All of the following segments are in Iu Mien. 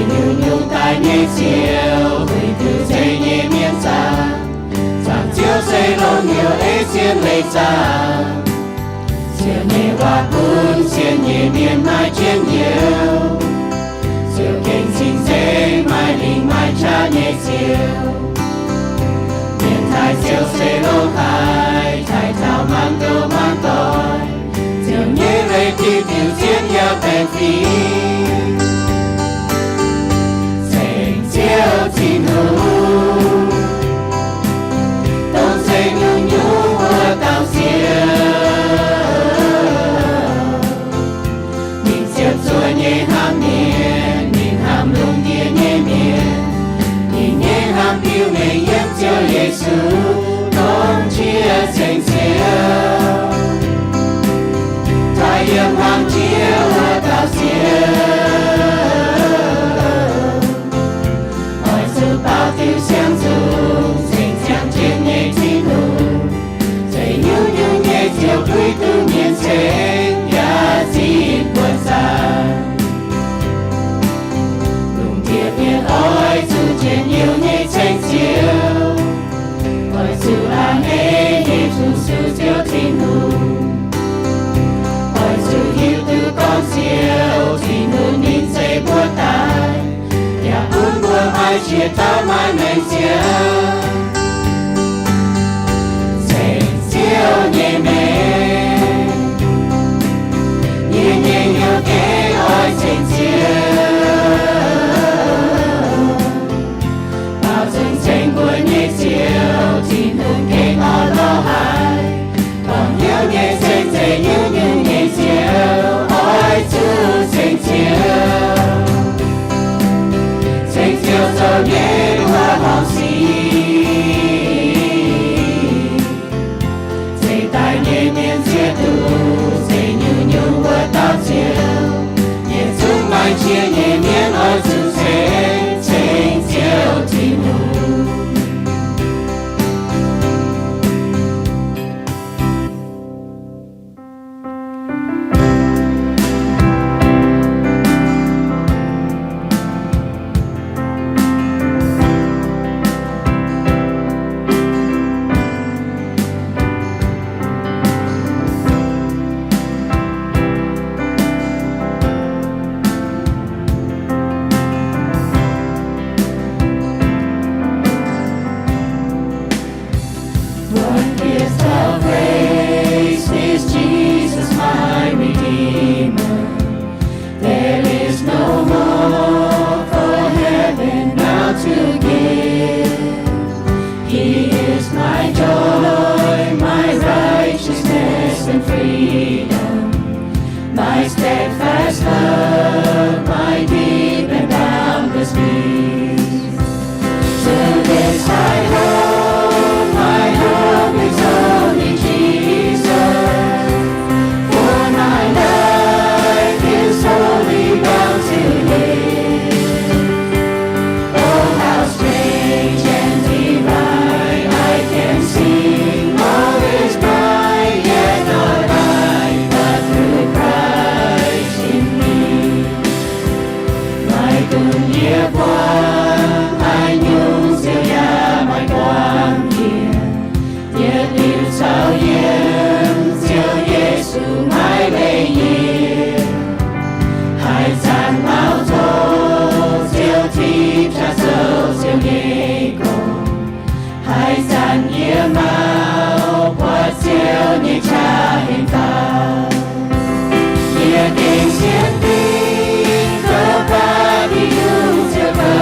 Nyungc-nyungc daaih nyei Ziouv, huih diuc nzengc nyei mienh zaangc. Zaangc Ziouv se longx hnyouv ei sienx leiz zaangc. Ziouv nyei waac bun sienx nyei mienh maaih jienv youh. Ziouv gengh cing-nzengc, maaih lingc maaih qaqv nyei Ziouv. Mienh taaih Ziouv se loz-haaix, taaih taux maanc gouv maanc doic. Ziouv nyei leiz diuh diuh zien yaac baengh fingx. Ceng Ziouv Tin-Hungh, dongh zeiz nyungc-nyungc wuov dauh Ziouv. Ninh ziepc zuoqv nyei hnamv mienh, ninh hnamv lungh ndiev nyei mienh. Ninh nyei hnamv biux mengh yiem Ziouv Yesu, dongh jiex ceng Ziouv, taaih yiem hmuangx jiex wuov dauh Ziouv. Oix zuqc baaux diuc siang-nzung, ceng ziangh jienv nyei Tin-Hungh. Zeiz nyungc-nyungc nyei Ziouv puix duqv mienh ceng yaac zipv buonc zaangc. Lungh ndiev mienh oix zuqc njien-youh nyei ceng Ziouv. Oix zuqc a'hneiv nyei fu-sux Ziouv Tin-Hungh. Oix zuqc hiuv duqv gorngv Ziouv Tin-Hungh ninh zeiz mbuo daaih, yaac bun mbuo maaih qiex dauh maaih maengc Ziouv, ceng Ziouv nyei maengc. Yie nyei hnyouv gengh oix ceng Ziouv. Baaux nzung ceng mbuo nyei Ziouv, Tin-Hungh gengh oix lorz haic. Gorngv hnyouv nyei ceng zeiz nyungc-nyungc nyei Ziouv, oix zuqc ceng Ziouv. Ceng Ziouv zoux nyei wuov horngc sic, ceng daaih nyei mienh ziex duqv, ceng nyungc-nyungc wuov dauh Ziouv. Yietc zungv maaih qiex nyei mienh oix zuqc ceng, ceng Ziouv Tin-Hungh. What gift of grace is Jesus, my Redeemer? There is no more for heaven now to give. He is my joy, my righteousness and freedom, my steadfast love, my deep and boundless peace. To this I hold, my hope is only Jesus, for my life is wholly bound to Him. Oh, how strange and divine, I can sing all is bright, yet not I, but through Christ in me. Maiv gunv yie buangv haaix nyungc, Ziouv yaac maiv buangv yie. Yietc liuz caux yiem Ziouv Yesu maiv leih yie. Haaix zanc maux zoqc Ziouv tipv qaqv zoux Ziouv nyei gong. Haaix zanc yie maux buatc Ziouv nyei qaqv henv faaux, yie gengh sienx dingc zoux baac mv hiuv Ziouv goux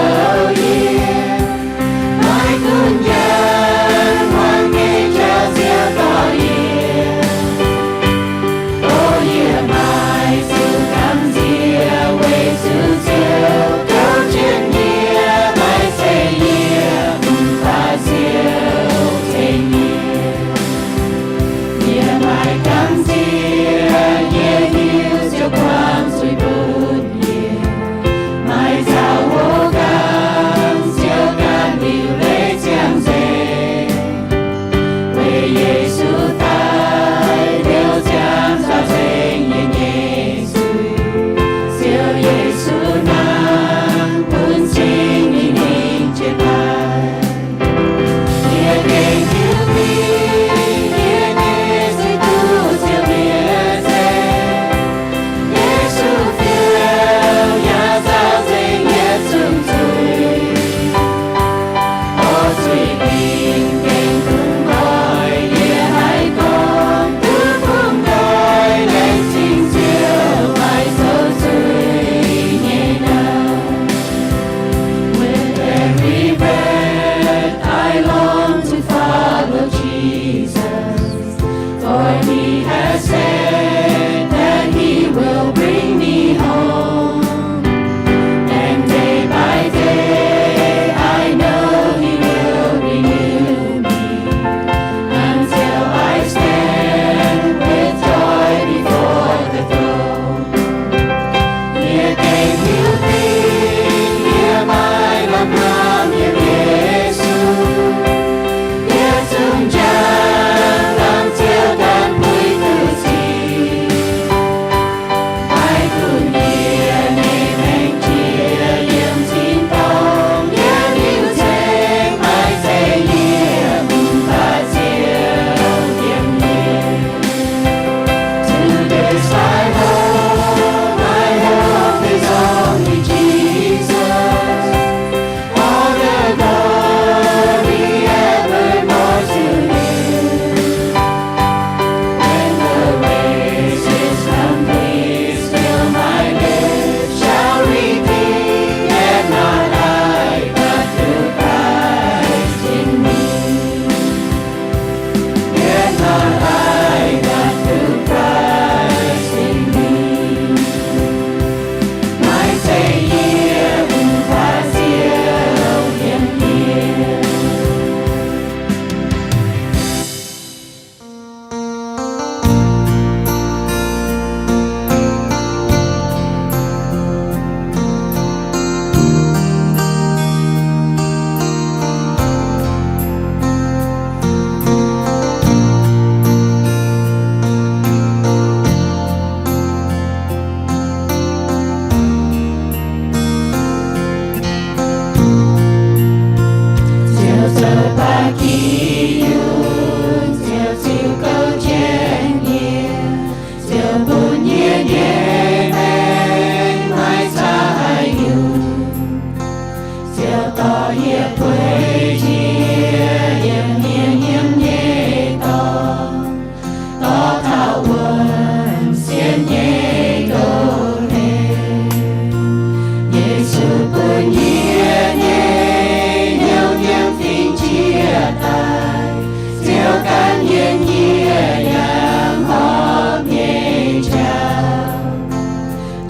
Yesu bun yie nyei hnyouv nyiemc fingx jiex daaih, Ziouv gan yie nyei yangh horpc nyei jauv.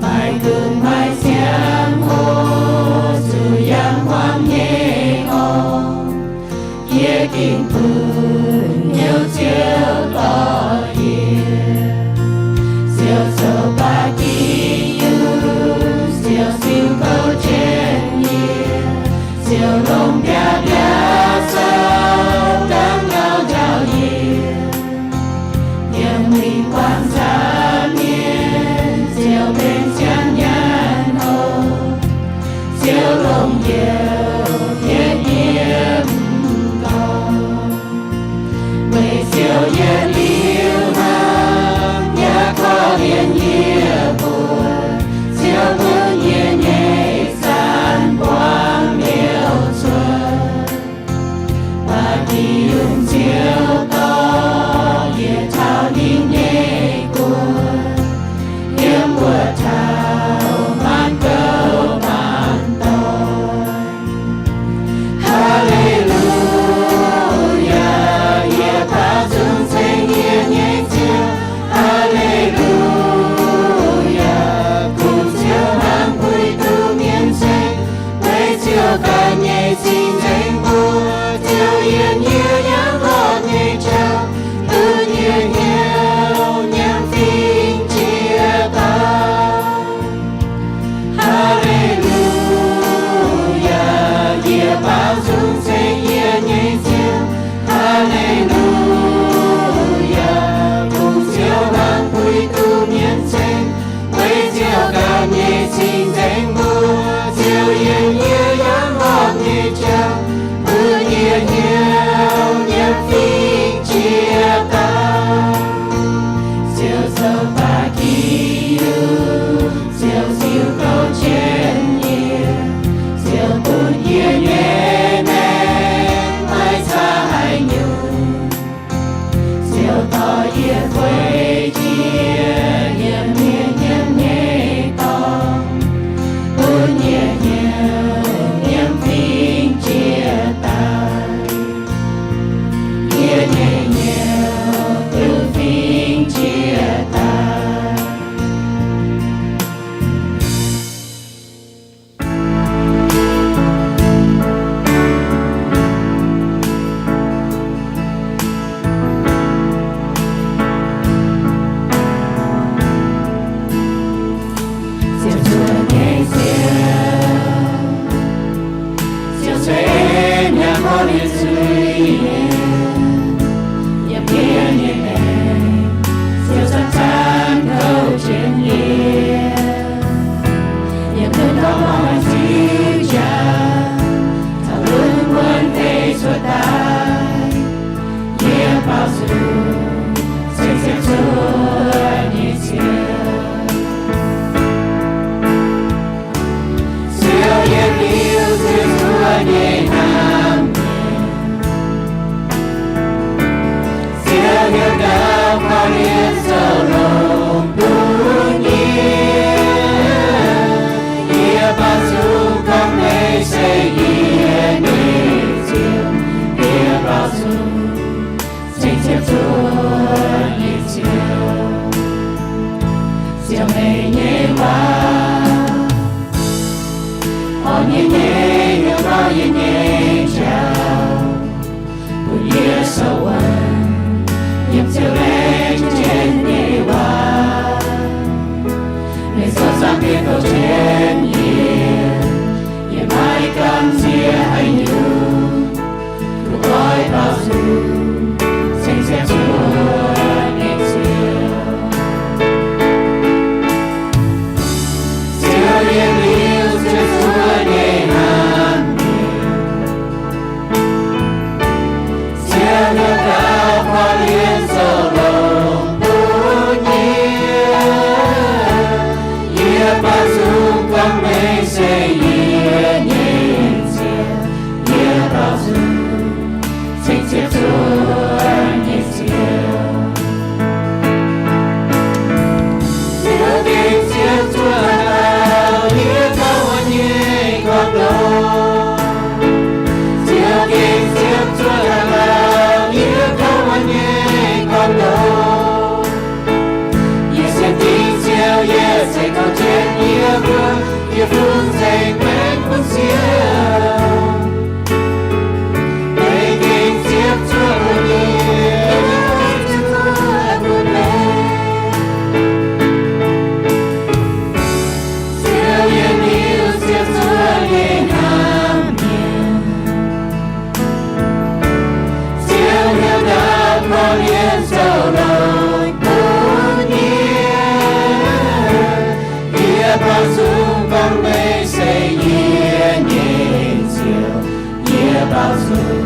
Maiv gunv maaih ziangh hoc zuqc yangh muangx nyei orv, yie gengh bun hnyouv Ziouv dorh yie. Ziouv zoux ba'gi yungh, Ziouv siou gouv jienv yie, Ziouv longc biaav-biaav sou dangv gauh njaaux yie. Yiem mingh buangh nzangc mienh, Ziouv benx ziangh nyaanh oc. Ziouv longc youh hietv yie mv dorngc. Weic Ziouv yietc liuz hnangv, yaac korv-lienh yie mbuo. Ziouv bun yie nyei zanc buangv liouc cuotv. Ba'gi yungh Ziouv dorh yie taux ninh nyei guoqv, yiem wuov taux maanc gouv maanc doic. Haa^le^lu^yaa, yie baaux nzung ceng yie nyei Ziouv. Haa^le^lu^yaa, kungx Ziouv hnangv puix duqv mienh ceng. Weic Ziouv ganh nyei cing-nzengc mbuox Ziouv yiem yie yangh horpc nyei jauv, bun yie hnyouv nyiemc fingx jiex daaih. Haa^le^lu^yaa, yie baaux nzung ceng yie nyei Ziouv. Haa^le^lu^yaa, kungx Ziouv hnangv puix duqv mienh ceng. Weic Ziouv ganh nyei cing-nzengc mbuox Ziouv yiem yie yangh horpc nyei jauv, bun yie hnyouv nyiemc fingx jiex daaih. Ziouv zoux ba'gi yungh, Ziouv siou gouv jienv yie, Ziouv bun yie nyei maengc maiv caux haaix nyungc. Ziouv dorh yie gueic jiex yiem mienh nyiemc nyei dorngx, bun yie hnyouv nyiemc fingx jiex daaih. Yie nyei hnyouv duqv fingx jiex daaih. Ziouv cuotv nyei Ziouv, Ziouv se yaac mbuo nyei zuiz, yiem yie nyei maengc, Ziouv zanc-zanc kouv jienv yie. Yie kuinx dorh mbuo nyei ziux jaax, caux lunx wuonx deix cuotv daaih. Yie baaux nzung ceng Ziouv cuotv nyei Ziouv. Ziouv yietc liuz Ziouv cuotv nyei hnamv mienh. Ziouv heuc gauh korv-lienh zoux longx bun yie. Yie baaux nzung gorngv meih se yie nyei Ziouv. Yie baaux nzung ceng Ziouv cuotv nyei Ziouv. Ziouv, meih nyei waac orn yie nyei hnyouv, ngorc yie nyei njaaux, bun yie sou wuonv yiem Ziouv laengz jienv nyei waac. Meih sou zaangc Diex kouv jienv yie, yie maiv gamh nziex haaix nyungc. Mbuo oix baaux nzung ceng Ziouv cuotv nyei Ziouv. Ziouv yietc liuz Ziouv cuotv nyei hnamv mienh. gorngv ndoqv. Ziouv gengh ziepc zuoqv laangz yie kouv wuov nyei gorngv ndoqv. Yie sienx dingc Ziouv, yie ceix kouv jienv yie mbuo, yie fungx nzengc maengx bun Ziouv. Meih gengh ziepc zuoqv bun yie, yie ziepc zuoqv bun meih. Ziouv, yie hiuv ziepc zuoqv nyei hnamv mienh. Ziouv, hnyouv ndaauv korv-lienh zoux longx bun yie. Yie baaux nzung gorngv meih se yie nyei Ziouv. Yie baaux nzung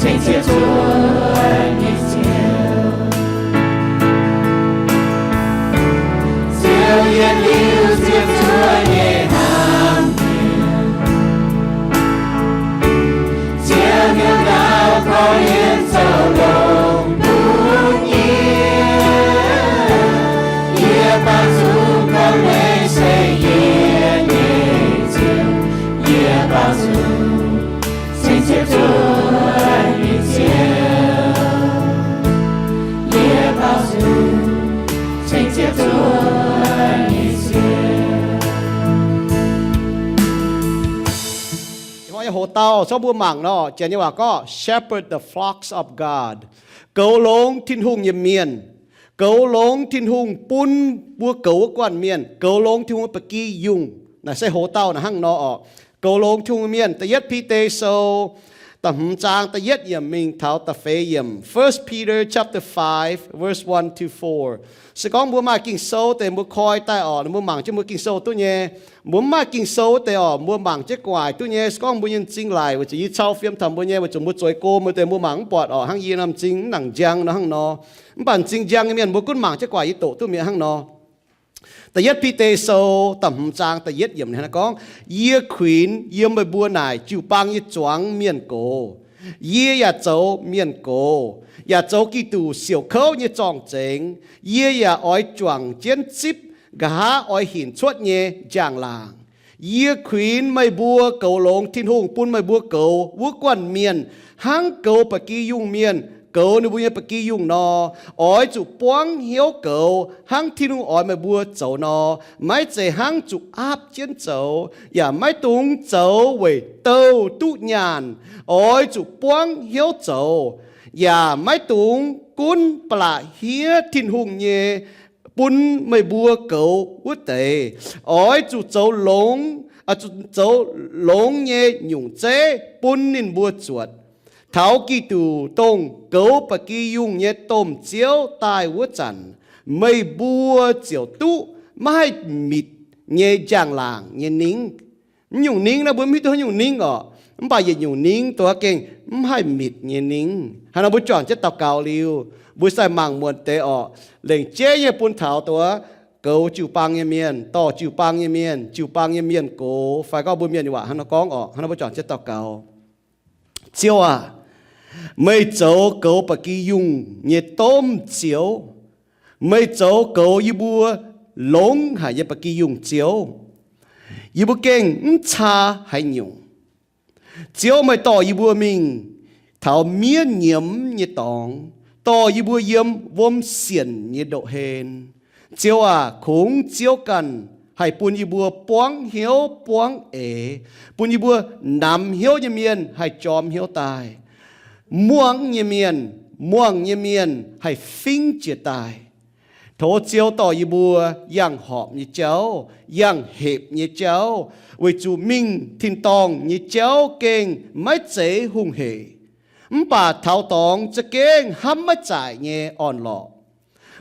cingx ziepc zuoqv nyei Ziouv. Ziouv, yie hiuv ziepc zuoqv nyei hnamv mienh. Ziouv, hnyouv ndaauv korv-lienh zoux longx bun yie. Yie baaux nzung gorngv meih se yie nyei Ziouv. Yie baaux nzung cingx ziepc zuoqv nyei Ziouv. Yie baaux nzung cingx ziepc zuoqv nyei Ziouv. Ih hnoi nyei hoc dauh, zorqv mbuo mangc nor, Janx nyei waac gorngv shepherd the flocks of God. Goux longx Tin-Hungh nyei mienh. Goux longx Tin-Hungh bun mbuo goux wuov guanh mienh. Goux longx Tin-Hungh ba'gi yungh. Naaiv se hoc dauh naaiv hnangv nor orqc. Goux longx Tin-Hungh mienh. Da'yietv Bide Sou da'hmz zaang da'yietv yiemc mingh taux da'feix yiemc. First Peter chapter five, verse one to four. Se gorngv mbuo maaih Ging-Sou deix mbuo koi daaih orqc, mbuo mangc jienv mbuo Ging-Sou duqv nyei. Mbuo mv maaih Ging-Sou deix orqc, mbuo mangc jienv gu'nguaaic duqv nyei. Se gorngv mbuo nyei m'zing laic, weic zuqc yie cau fiem taux mbuo nyei, weic zuqc mbuo zueiz go mbuo deix mbuo mangc mv buatc orqc, hnangv yie nor m'zing mv nangc njang nor hnangv nor. Mv baac m'zing njang nyei mienh mbuo gunv mangc jienv gu'nguaaic yie doqc duqv mi'aqv hnangv nor. Da'yietv Bide Sou da'hmz zaang da'yietv yiemc naaiv gorngv, yie kuinx yiem meih mbuo naaic jiu-baang nyei zuangx mienh gox. Yie yaac zoux mienh gox, yaac zoux Giduc siouc kouv nyei zorng-zengx. Yie yaac oix juangc jienv zipv nqa'haav oix hinc cuotv nyei njang-laangc. Yie kuinx meih mbuo goux longx Tin-Hungh bun meih mbuo goux wuov guanh mienh hnangv goux ba'gi yungh mienh goux ninh mbuo nyei ba'gi yungh nor. Oix zuqc buangv hnyouv goux hnangv Tin-Hungh oix meih mbuo zoux nor, maiv zeiz hnangv zuqc aapv jienv zoux, yaac maiv dungx zoux weic douh duqv nyaanh. Oix zuqc buangv hnyouv zoux, yaac maiv dungx gunv ba'laqc hiev Tin-Hungh nyei bun meih mbuo goux wuov deix. Oix zuqc zoux longx, zuqc zoux longx nyei nyungc zeiv bun ninh mbuo zuotc, taux Giduc, dongh goux ba'gi yungh nyei domh Ziouv, daaih wuov zanc. Meih mbuo ziouc duqv maiv haih mitc nyei njang-laangc nyei ningv. Mv nyungc ningv naaiv mbuo mv hiuv duqv haaix nyungc ningv orqc, mv baac yietc nyungc ningv dongh gengh mv haih mitc nyei ningv. Hnangv nor mbuo juangc jienv daux gaux liuz, mbuo sai mangc muonc deix orqc, lengc jeiv nyei bun taux dongh goux jiu-baang nyei mienh, dorh jiu-baang nyei mienh, jiu-baang nyei mienh gox, fai gorngv mbuo mienh waac hnangv nor gorngv orqc. Hnangv nor mbuo juangc jienv daux gaux. Ziouv aac, meih zoux goux ba'gi yungh nyei domh Ziouv. Meih zoux goux yie mbuo longx haic nyei ba'gi yungh Ziouv. Yie mbuo gengh mv caa haaix nyungc. Ziouv, meih dorh yie mbuo mingh taux mienv nyiemz nyei dorngx, dorh yie mbuo yiem wuom sienc nyei ndoqv-hlen. Ziouv aac, kungx Ziouv ganh haih bun yie mbuo buangv hnyouv buangv eix, bun yie mbuo namx hnyouv nyei mienh haih jorm hnyouv daaih, muangx nyei mienh, muangx nyei mienh haih fingv jiex daaih. Tov Ziouv dorh yie mbuo yangh horpc nyei jauv, yangh hepc nyei jauv, weic zuqc mingh tin-dorngh nyei jauv gengh maiv zeiz hungh hec. Mv baac taux dorngx za'gengh hnamv maiv zaaic nyei orn-lorqc.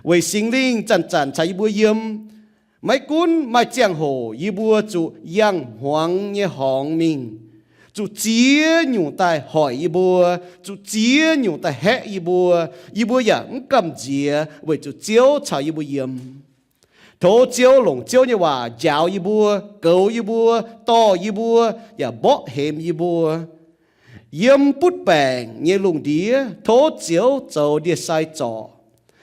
Weic Singx Lingh zanc-zanc caux yie mbuo yiem, maiv gunv maaih ziangh hoc yie mbuo zuqc yangh hmuangx nyei horngz mingh, zuqc ziex nyungc daaih hoic yie mbuo, zuqc ziex nyungc daaih haeqv yie mbuo, yie mbuo yaac mv gamh nziex weic zuqc Ziouv caux yie mbuo yiem. Tov Ziouv longc Ziouv nyei waac njaaux yie mbuo, goux yie mbuo, dorh yie mbuo, yaac mborqv hemx yie mbuo. Yiem butv baengc nyei lungh ndiev tov Ziouv zoux ndie-sai zorc.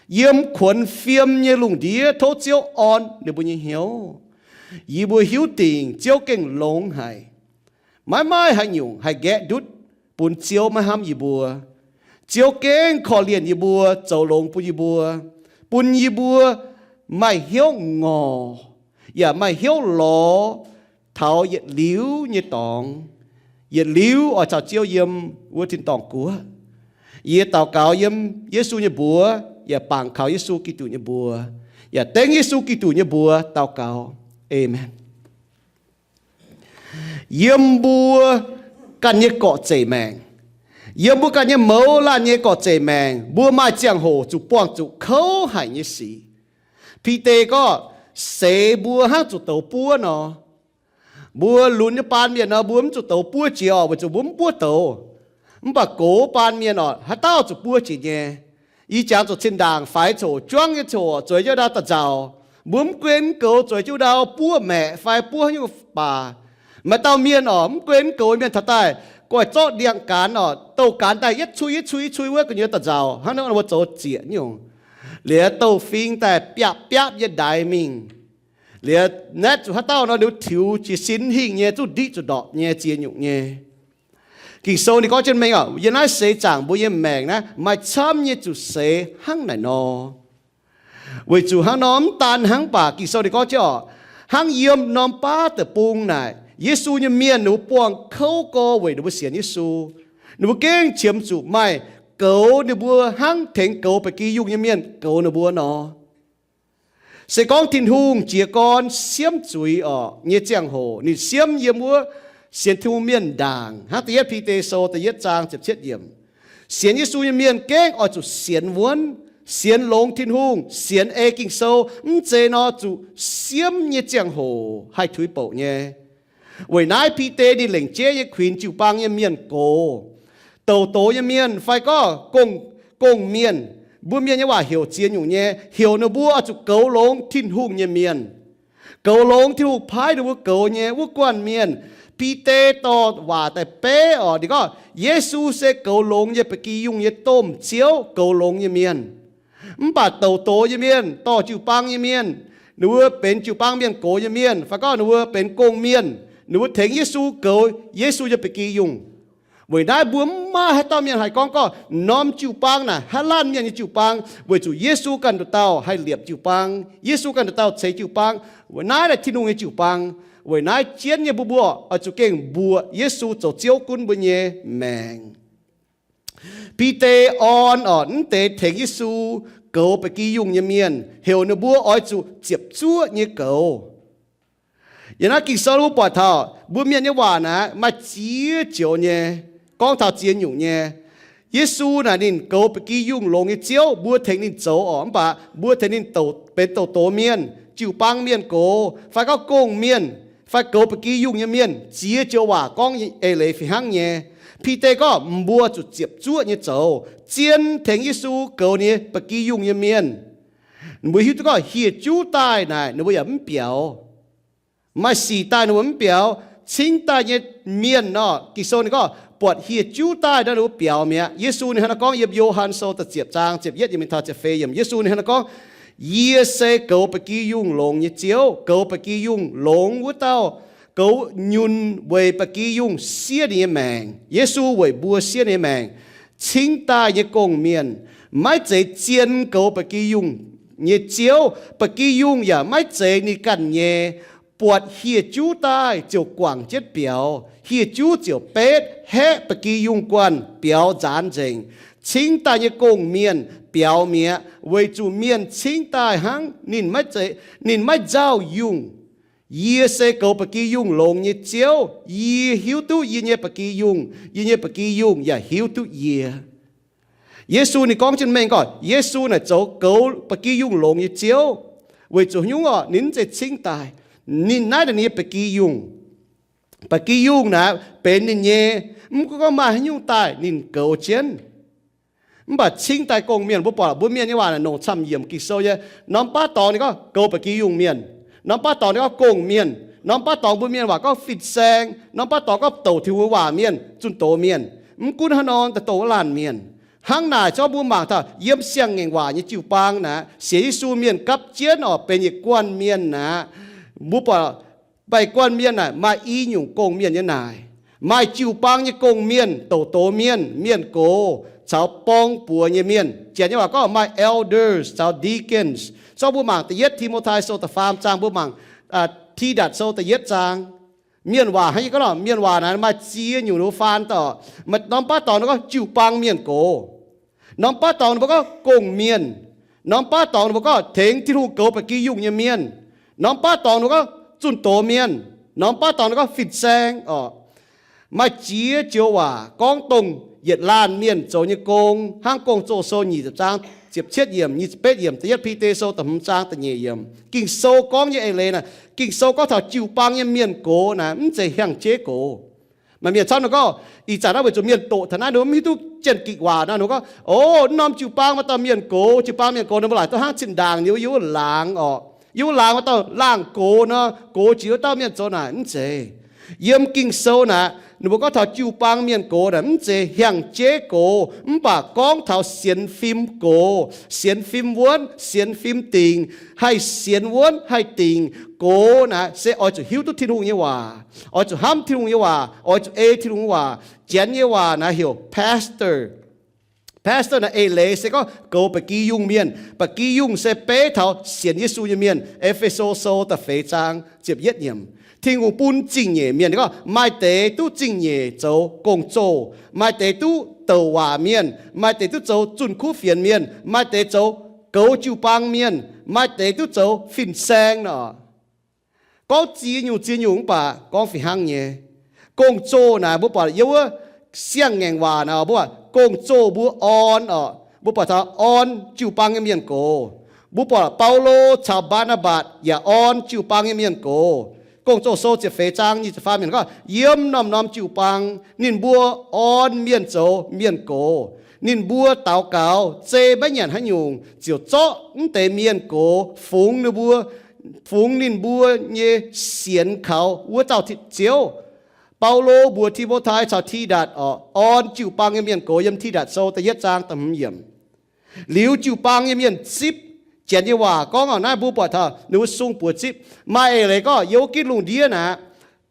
Yiem kuonx fiem nyei lungh ndiev tov Ziouv orn ninh mbuo nyei hnyouv. Yie mbuo hiuv dingc Ziouv gengh longx haic. Maiv maaih haaix nyungc haih nqaeqv ndutv bun Ziouv maiv hnamv yie mbuo. Ziouv gengh korv-lienh yie mbuo, zoux longx bun yie mbuo, bun yie mbuo maaih hnyouv ngorc, yaac maaih hnyouv lorz taux yietc liuz nyei dorngx, yietc liuz oix caux Ziouv yiem wuov tin-dorngh guoqv. Yie daux gaux yiem Yesu nyei mbuox, yaac bangc kaux Yesu Giduc nyei mbuox, yaac dengv Yesu Giduc nyei mbuox daux gaux. Aamen. Yiem mbuo ganh nyei gorqv-zeic maengc, yiem mbuo ganh nyei mouz laanh nyei gorqv-zeic maengc, mbuo maaih ziangh hoc zuqc buangh zuqc kouv haic nyei sic. Bide gorngv, seix mbuo hnangv zuqc douz buov nor. Mbuo lunx nyei baan mienh nor, mbuo mv zuqc douz buov jiex oc, weic zuqc mbuo mv buov douz. Mv baac gox baan mienh oc, haaix dauh zuqc buov jiex nyei. Yie jangx zuqc zinh ndaangc faix coc, juangv nyei coc, zueiz jienv ndau da'nzauc. Mbuo mv gunv goux zueiz jienv ndau buov maeqc fai buov nyungc baac. Maaih dauh mienh oc, mv gunv goux mienh taux daaih, goiv zorqv ndiangx-gaanx oc, douh gaanx daaih yietv cui yietv cui yietv cui wuov gu'nyuoz da'nzauc, hnangv nor mbuo zoux zieqc nyungc. Liuz douh fing daaih biapv biapv nyei ndaix mingh. Liuz naetv zuqc haaix dauh nor, liuz tiux jiez sin hingh nyei, zuqc ndiqv zuqc ndorpc nyei, ziex nyungc nyei. Ging-Sou ninh gorngv jienv mengh oc, yiem naaiv seix zaangc mbuo nyei maengc naaiv maaih camv nyei zuqc seix hnangv naaic nor. Weic zuqc hnangv nor mv daan hnangv baac Ging-Sou ninh gorngv jienv oc, hnangv yiem norm baav deic-bung naaic, Yesu nyei mienh ninh mbuo buangh kouv gorx weic ninh mbuo sienx Yesu. Ninh mbuo gengh qiemx zuqc maaih goux ninh mbuo hnangv tengx goux ba'gi yungh nyei mienh goux ninh mbuo nor. Se gorngv Tin-Hungh jiez gorn siemv zuiz orqc nyei ziangh hoc, ninh siemv yiem wuov sienx Tin-Hungh mienh ndaangc, hnangv da'yietv Bide Sou da'yietv zaang ziepc cietv yiemc. Sienx Yesu nyei mienh gengh oix zuqc sienx wuonv, sienx longx Tin-Hungh, sienx ei Ging-Sou, mv zeiz nor zuqc siemv nyei ziangh hoc haih tuix bouc nyei. Weic naaiv Bide ninh lengc jeiv nyei kuinx jiu-baang nyei mienh gox, douc doz nyei mienh fai gorngv gong, gong-mienh, mbuo mienh nyei waac heuc ziex nyungc nyei, heuc ninh mbuo oix zuqc goux longx Tin-Hungh nyei mienh, goux longx Tin-Hungh paaiv ninh mbuo goux nyei wuov guanh mienh. Bide dorh waac daaih beiv orqc, ninh gorngv Yesu se goux longx nyei ba'gi yungh nyei domh Ziouv, goux longx nyei mienh. Mv baac douc doz nyei mienh, dorh jiu-baang nyei mienh, ninh mbuo benx jiu-baang mienh gox nyei mienh fai gorngv ninh mbuo benx gong-mienh, ninh mbuo tengx Yesu goux Yesu nyei ba'gi yungh. Weic naaiv mbuo mv maaih haaix dauh mienh haih gorngv, gorngv norm jiu-baang naaic haaix laanh mienh nyei jiu-baang, weic zuqc Yesu ganh nduqc dauh haih liepc jiu-baang, Yesu ganh nduqc dauh ceix jiu-baang. Weic naaiv naaic Tin-Hungh nyei jiu-baang. Weic naaiv jienv nyei mbuo, mbuo oix zuqc gengh mbuoqc Yesu zoux Ziouv gunv mbuo nyei maengc. Bide orn orqc, mv deix tengx Yesu goux ba'gi yungh nyei mienh, heuc ninh mbuo oix zuqc ziepc zuoqv nyei goux. Yiem naaiv Ging-Sou mbuo buatc taux mbuo mienh nyei waac naaic maaih ziex joux nyei, gorngv taux ziex nyungc nyei. Yesu naaic ninh goux ba'gi yungh longx nyei Ziouv, mbuo tengx ninh zoux orqc, mv baac mbuo tengx ninh douc, benx douc doz mienh, jiu-baang mienh gox, fai gorngv gong-mienh, fai goux ba'gi yungh nyei mienh, ziex joux waac gorngv eix leiz fih hnangv nyei. Bide gorngv mbuo zuqc ziepc zuoqv nyei zoux, zien tengx Yesu goux ninh nyei ba'gi yungh nyei mienh. Mbuo hiuv duqv gorngv hieh juv daaih naaic ninh mbuo yaac mv biaux. Maaih sic daaih ninh mbuo mv biaux. Cingv daaih nyei mienh nor, Ging-Sou ninh gorngv buatc hieh juv daaih nor ninh mbuo biaux mi'aqv. Yesu ninh hnangv naaiv gorngv yiem Yo^han Sou da'ziepc zaang ziepc yietv yiemc mingh taux ziepc feix yiemc. Yesu ninh hnangv naaiv gorngv, Yie se goux ba'gi yungh longx nyei Ziouv. Goux ba'gi yungh longx wuov dauh goux nyunc weic ba'gi yungh siev ninh nyei maengc. Yesu weic mbuo siev ninh nyei maengc. Cingv daaih nyei gong-mienh maiv zeiz zien goux ba'gi yungh nyei Ziouv. Ba'gi yungh yaac maiv zeiz ninh ganh nyei. Buatc hieh juv daaih ziouc guangc jienv biaux. Hieh juv ziouc betv haeqv ba'gi yungh guanh biaux nzaanx nzengc. Cingv daaih nyei gong-mienh biaux mi'aqv, weic zuqc mienh cingv daaih hnangv ninh maiv zeiz, ninh maiv nzauh yungh. Yie se goux ba'gi yungh longx nyei Ziouv. Yie hiuv duqv yie nyei ba'gi yungh. Yie nyei ba'gi yungh yaac hiuv duqv yie. Yesu ninh gorngv jienv mengh gorngv, Yesu naaic zoux goux ba'gi yungh longx nyei Ziouv. Weic zuqc haaix nyungc orqc? Ninh mv zeiz cingv daaih. Ninh naaiv naaic ninh nyei ba'gi yungh. Ba'gi yungh naaic benx ninh nyei. Mv gunv gorngv maaih haaix nyungc daaih ninh goux jienv. Mv baac cingv daaih gong-mienh, mbuo buatc mbuo mienh nyei waac naaic nongc camv yiemc Ging-Sou nyei. Norm baav dorngx ninh gorngv goux ba'gi yungh mienh. Norm baav dorngx ninh gorngv gong-mienh. Norm baav dorngx mbuo mienh waac gorngv fin-saeng. Norm baav dorngx gorngv douc Tin-Hungh waac mienh, zunh doz mienh. Mv gunv haaix norm daaih douc wuov laanh mienh. Hnangv naaic zorqv mbuo mangc taux yiem siang-ngaengc waac nyei jiu-baang naaic, sienx Yesu mienh gapv jienv orqc, benx yietc guanh mienh naaic, Mbuo buatc baengh guanh mienh naaic maaih i nyungc gong-mienh nyei naaic. Maaih jiu-baang nyei gong-mienh, douc doz mienh, mienh gox, caux borng buoz nyei mienh. Janx nyei waac gorngv maaih elders caux deacons. Zorqv mbuo mangc da'yietv Ti^mo^tai Sou da'faam zaang, mbuo mangc Tidatc Sou da'yietv zaang. Mienh waac hnangv yie gorngv nor, mienh waac naaic maaih ziex nyungc ninh mbuo faan daaih. Norm baav dorngx ninh mbuo gorngv jiu-baang mienh gox. Norm baav dorngx ninh mbuo gorngv gong-mienh. Norm baav dorngx ninh mbuo gorngv tengx Tin-Hungh goux ba'gi yungh nyei mienh. Norm baav dorngx ninh mbuo gorngv zunh doz mienh. Norm baav dorngx ninh mbuo gorngv fin-saeng oc. Maaih ziex joux waac gorngv dongh yietc laanh mienh zoux nyei gong, hnangv Gong-Zoh Sou nyic ziepc zaang ziepc cietv yiemc, nyic ziepc betv yiemc, da'yietv Bide Sou da'hmz zaang da'nyeic yiemc. Ging-Sou gorngv nyei eix leiz naaic, Ging-Sou gorngv taux jiu-baang nyei mienh gox naaic, mv zeiz hiaangx jeiv gox. Maaih mienh camv nor gorngv, ih zanc naaiv weic zuqc mienh doqc taux naaiv, ninh mbuo mv hiuv duqv Janx-Gikc waac nor, ninh mbuo gorngv, o, norm jiu-baang maaih dauh mienh gox, jiu-baang mienh gox, ninh mbuo laaic duqv hnangv zinh ndaangc ninh mbuo yiem wuov laangz oc. Yiem wuov laangz maaih dauh laangz gox nor, gox jiex wuov dauh mienh zoux naaic, mv zeiz. Yiem Ging-Sou naaic, ninh mbuo gorngv taux jiu-baang mienh gox naaic, mv zeiz hiaangx jeiv gox, mv baac gorngv taux sienx fim gox, sienx fim wuonv, sienx fim dingc, haih sienx wuonv haih dingc gox naaic, se oix zuqc hiuv duqv Tin-Hungh nyei waac, oix zuqc hnamv Tin-Hungh nyei waac, oix zuqc ei Tin-Hungh nyei waac. Janx nyei waac naaic heuc pastor. Pastor naaic eix leiz se gorngv goux ba'gi yungh mienh. Ba'gi yungh se beiv taux sienx Yesu nyei mienh. E^fe^so Sou da'feix zaang ziepc yietv yiemc. Tin-Hungh bun zingh nyeic mienh, ninh gorngv maaih deix duqv zingh nyeic zoux gong-zoh, maaih deix duqv douc waac mienh, maaih deix duqv zoux zunh kuv fienx mienh, maaih deix zoux goux jiu-baang mienh, maaih deix duqv zoux fin-saeng nor. Gorngv ziex nyungc ziex nyungc mv baac gorngv fih hnangv nyei. Gong-zoh naaic mbuo buatc yiem wuov siang-ngaengc waac naaic, mbuo buatc gong-zoh mbuo orn oc. Mbuo buatc taux orn jiu-baang nyei mienh gox. Mbuo buatc Baulo caux Mbaa^naa^mbatc yaac orn jiu-baang nyei mienh gox. Gong-Zoh Sou ziepc feix zaang nyic ziepc faam yiemc gorngv, yiem norm-norm jiu-baang ninh mbuo orn mienh zoux mienh gox. Ninh mbuo daux gaux, zei maiv nyanc haaix nyungc, ziouc zorqv mv deix mienh gox fungx ninh mbuo, fungx ninh mbuo nyei sienx kaux wuov dauh Ziouv. Baulo mbuox Ti^mo^tai caux Tidatc oc, orn jiu-baang nyei mienh gox yiem Tidatc Sou da'yietv zaang da'hmz yiemc. Liuz jiu-baang nyei mienh zipv, Janx nyei waac gorngv oc, naaiv mbuo buatc taux ninh mbuo sung buoz zipv. Maaih eix leiz gorngv yiem wuov gitv lungh ndiev naaic,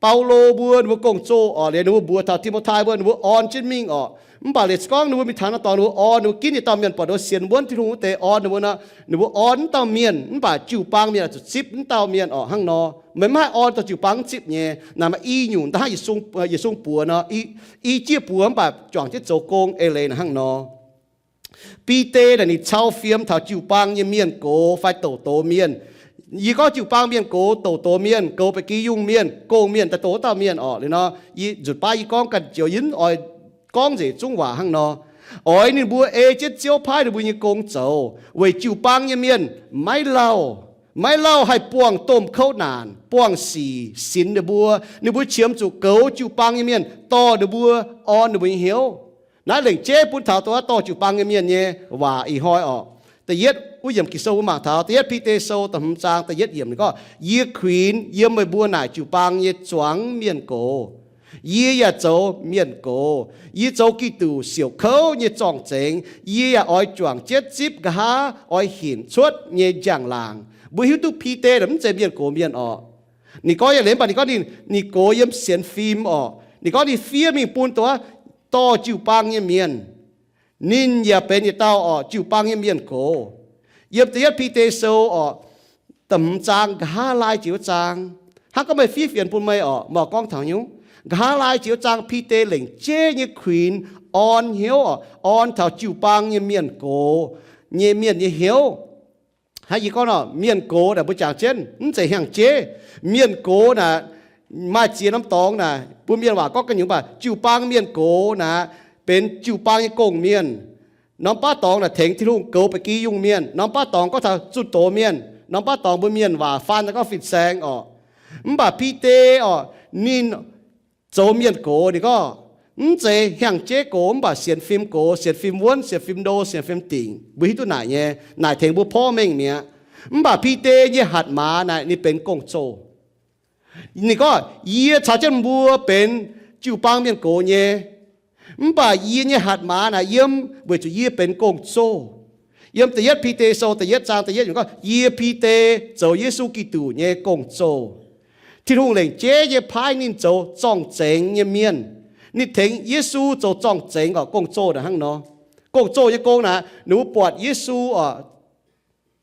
Baulo mbuo ninh mbuo gong-zoh oc, liuz ninh mbuo mbuox taux Ti^mo^tai mbuo, ninh mbuo orn jienv mingh oc. Mv baac liuz gorngv ninh mbuo mingh taux naaiv dorngx ninh mbuo orn, ninh mbuo ginv yietc dauh mienh buatc ninh mbuo sienx wuonv Tin-Hungh wuov deix orn ninh mbuo nor, ninh mbuo orn wuov dauh mienh, mv baac jiu-baang mienh oix zuqc zipv wuov dauh mienh oc hnangv nor. Meih mv haih orn dorh jiu-baang mv zipv nyei. Naaic maaih i nyungc da'hnangv yietc sung buoz nor, i jieqv buoz mv baac juangc jienv zoux gong eix leiz naaic hnangv nor. Bide naaic ninh cau fiem taux jiu-baang nyei mienh gox fai douc doz mienh. Yie gorngv jiu-baang mienh gox, douc doz mienh, goux ba'gi yungh mienh, gong-mienh, daaih doz wuov dauh mienh oc. Liuz nor, yie nzutc baav yie gorngv ganh joux yie oix gorngv nzengc zungv waac hnangv nor. Oix ninh mbuo ei jienv Ziouv paaiv ninh mbuo nyei gong zoux, weic jiu-baang nyei mienh maiv lauh, maiv lauh haih buangh domh kouv naanc, buangh sic sinx ninh mbuo. Ninh mbuo qiemx zuqc goux jiu-baang nyei mienh dorh ninh mbuo, orn ninh mbuo nyei hnyouv. Naaiv lengc jeiv bun taux dongh wuov dorh jiu-baang nyei mienh nyei waac ih hnoi oc. Da'yietv wuov yiemc Ging-Sou mbuo mangc taux da'yietv Bide Sou da'hmz zaang da'yietv yiemc ninh gorngv, yie kuinx yiem meih mbuo naaic jiu-baang nyei zuangx mienh gox. Yie yaac zoux mienh gox. Yie zoux Giduc siouc kouv nyei zorng-zengx. Yie yaac oix juangc jienv zipv nqa'haav oix hinc cuotv nyei njang-laangc. Mbuo hiuv duqv Bide mv zeiz mienh gox mienh orqc. Ninh gorngv nyei leiz mv baac ninh gorngv ninh, ninh gox yiem sienx fim orqc. Ninh gorngv ninh fiev mingh bun dongh wuov dorh jiu-baang nyei mienh. Ninh yaac benx yietc dauh orqc, jiu-baang nyei mienh gox. Yiem da'yietv Bide Sou orqc, da'hmz zaang nqa'haav laai jiex wuov zaang. Hnangv gorngv meih fiev fienx bun meih orqc, meih gorngv taux haaix nyungc? Nqa'haav laai jiex wuov zaang Bide lengc jeiv nyei kuinx orn hnyouv orqc, orn taux jiu-baang nyei mienh gox nyei mienh nyei hnyouv. Hnangv yie gorngv nor, mienh gox naaic mbuo jangx jienv mv zeiz hiaangx jeiv. Mienh gox naaic maaih ziex norm dorngx naaic, mbuo mienh waac gorngv ganh nyungc, mv baac jiu-baang mienh gox naaic benx jiu-baang nyei gong-mienh. Norm baav dorngx naaic tengx Tin-Hungh goux ba'gi yungh mienh. Norm baav dorngx gorngv taux zunh doz mienh. Norm baav dorngx mbuo mienh waac faan daaih gorngv fin-saeng orqc. Mv baac Bide orqc, ninh zoux mienh gox ninh gorngv, mv zeiz hiaangx jeiv gox, mv baac sienx fim gox, sienx fim wuonv, sienx fim ndo, sienx fim dingc. Mbuo hiuv duqv naaic nyei, naaic tengx mbuo porv mengh mi'aqv. Mv baac Bide nyei hatc maaz naaic ninh benx gong-zoh. Ninh gorngv, yie caux jienv mbuo benx jiu-baang mienh gox nyei. Mv baac yie nyei hatc maaz naaic yiem weic zuqc yie benx gong-zoh. Yiem da'yietv Bide Sou da'yietv zaang da'yietv yiemc gorngv, Yie Bide zoux Yesu Giduc nyei gong-zoh, Tin-Hungh lengc jeiv nyei paaiv ninh zoux zorng-zengx nyei mienh. Ninh tengx Yesu zoux zorng-zengx orqc, gong-zoh naaic hnangv nor. Gong-zoh nyei gong naaic, ninh mbuo buatc Yesu orqc,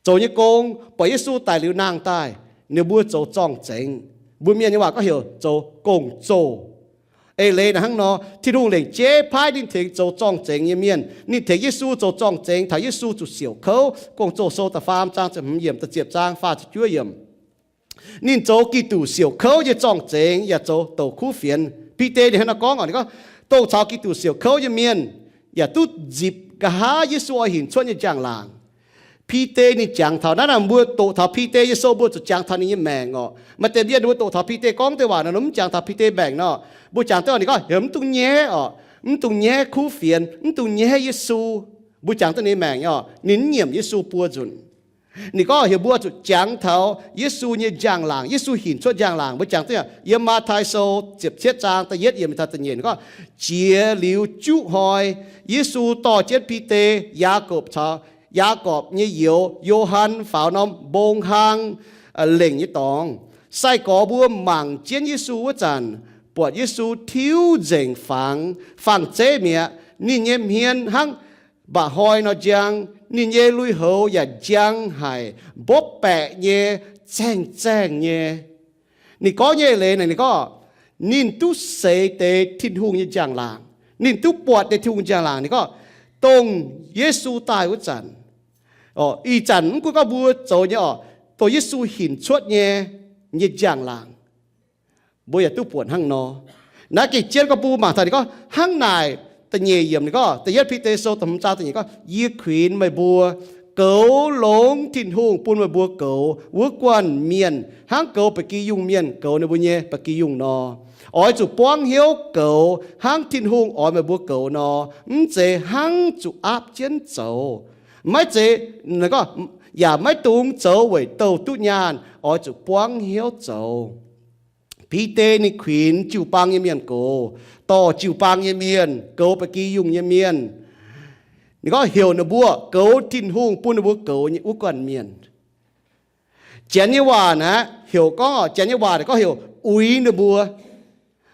zoux nyei gong, buatc Yesu daic liuz nangh daaih, ninh mbuo zoux zorng-zengx. Mbuo mienh nyei waac gorngv heuc zoux gong-zoh. Eix leiz naaic hnangv nor, Tin-Hungh lengc jeiv paaiv ninh tengx zoux zorng-zengx nyei mienh. Ninh tengx Yesu zoux zorng-zengx taux Yesu zuqc siouc kouv. Gong-Zoh Sou da'faam zaang ziepc hmz yiemc, da'ziepc zaang faah ziepc juov yiemc. Ninh zoux Giduc siouc kouv nyei zorng-zengx yaac zoux douc kuv fienx. Bide ninh hnangv nor gorngv orqc, ninh gorngv, dongh caux Giduc siouc kouv nyei mienh yaac duqv nzipc nqa'haav Yesu oix hinc cuotv nyei njang-laangc. Bide ninh jangx taux naaiv, naaiv mbuo doqc taux Bide nyei sou mbuo zuqc jangx taux ninh nyei maengc orqc. Maaih deix mienh mbuo doqc taux Bide gorngv deix waac nor, mv jangx taux Bide maengc nor, mbuo jangx duqv ninh gorngv heuc mv dungx nyaiv orqc, mv dungx nyaiv kuv fienx, mv dungx nyaiv Yesu. Mbuo jangx duqv ninh maengc orqc, ninh mv nyiemc Yesu buo nzunc. Ninh gorngv heuc mbuo zuqc jangx taux Yesu nyei njang-laangc, Yesu hinc cuotv njang-laangc. Mbuo jangx duqv yiem Matv^tai Sou ziepc cietv zaang da'yietv yiemc taux da'nyeic, ninh gorngv, Jiex liuz juqv hnoi, Yesu dorh jienv Bide, Yaagorpc caux Yaagorpc nyei youz Yo^han faaux norm mbong hlang lengc nyei dorngx. Sai-gorx mbuo mangc jienv Yesu wuov zanc, buatc Yesu tiuv nzengc fangx, fangx-zeiv mi'aqv. Ninh nyei hmien hnangv mba'hnoi nor njang, ninh nyei lui-houx yaac njang haic, mbopv baeqc nyei, zaengh zaengh nyei. Ninh gorngv nyei leiz naaic, ninh gorngv ninh duqv seix deix Tin-Hungh nyei njang-laangc. Ninh duqv buatc deix Tin-Hungh njang-laangc. Ninh gorngv dongh Yesu daaih wuov zanc, ih zanc mv gunv gorngv mbuo zoux nyei orqc, dongh Yesu hinc cuotv nyei, nyei njang-laangc, mbuo yaac duqv buatc hnangv nor. Naaiv gengh jienv gorngv bun mbuo mangc taux ninh gorngv hnangv naaic. Da'nyeic yiemc ninh gorngv, da'yietv Bide Sou da'hmz zaang da'nyeic gorngv, Yie kuinx meih mbuo goux longx Tin-Hungh bun meih mbuo goux wuov guanh mienh hnangv goux ba'gi yungh mienh goux ninh mbuo nyei ba'gi yungh nor. Oix zuqc buangv hnyouv goux hnangv Tin-Hungh oix meih mbuo goux nor, mv zeiz hnangv zuqc aapv jienv zoux. Maiv zeiz, yaac maiv dungx zoux weic douh duqv nyaanh. Oix zuqc buangv hnyouv zoux. Bide ninh kuinx jiu-baang nyei mienh gox, dorh jiu-baang nyei mienh, goux ba'gi yungh nyei mienh. Ninh gorngv heuc ninh mbuo goux Tin-Hungh bun ninh mbuo goux nyei wuov guanh mienh. Janx nyei waac naaiv heuc gorngv, Janx nyei waac naaiv gorngv heuc uix ninh mbuo.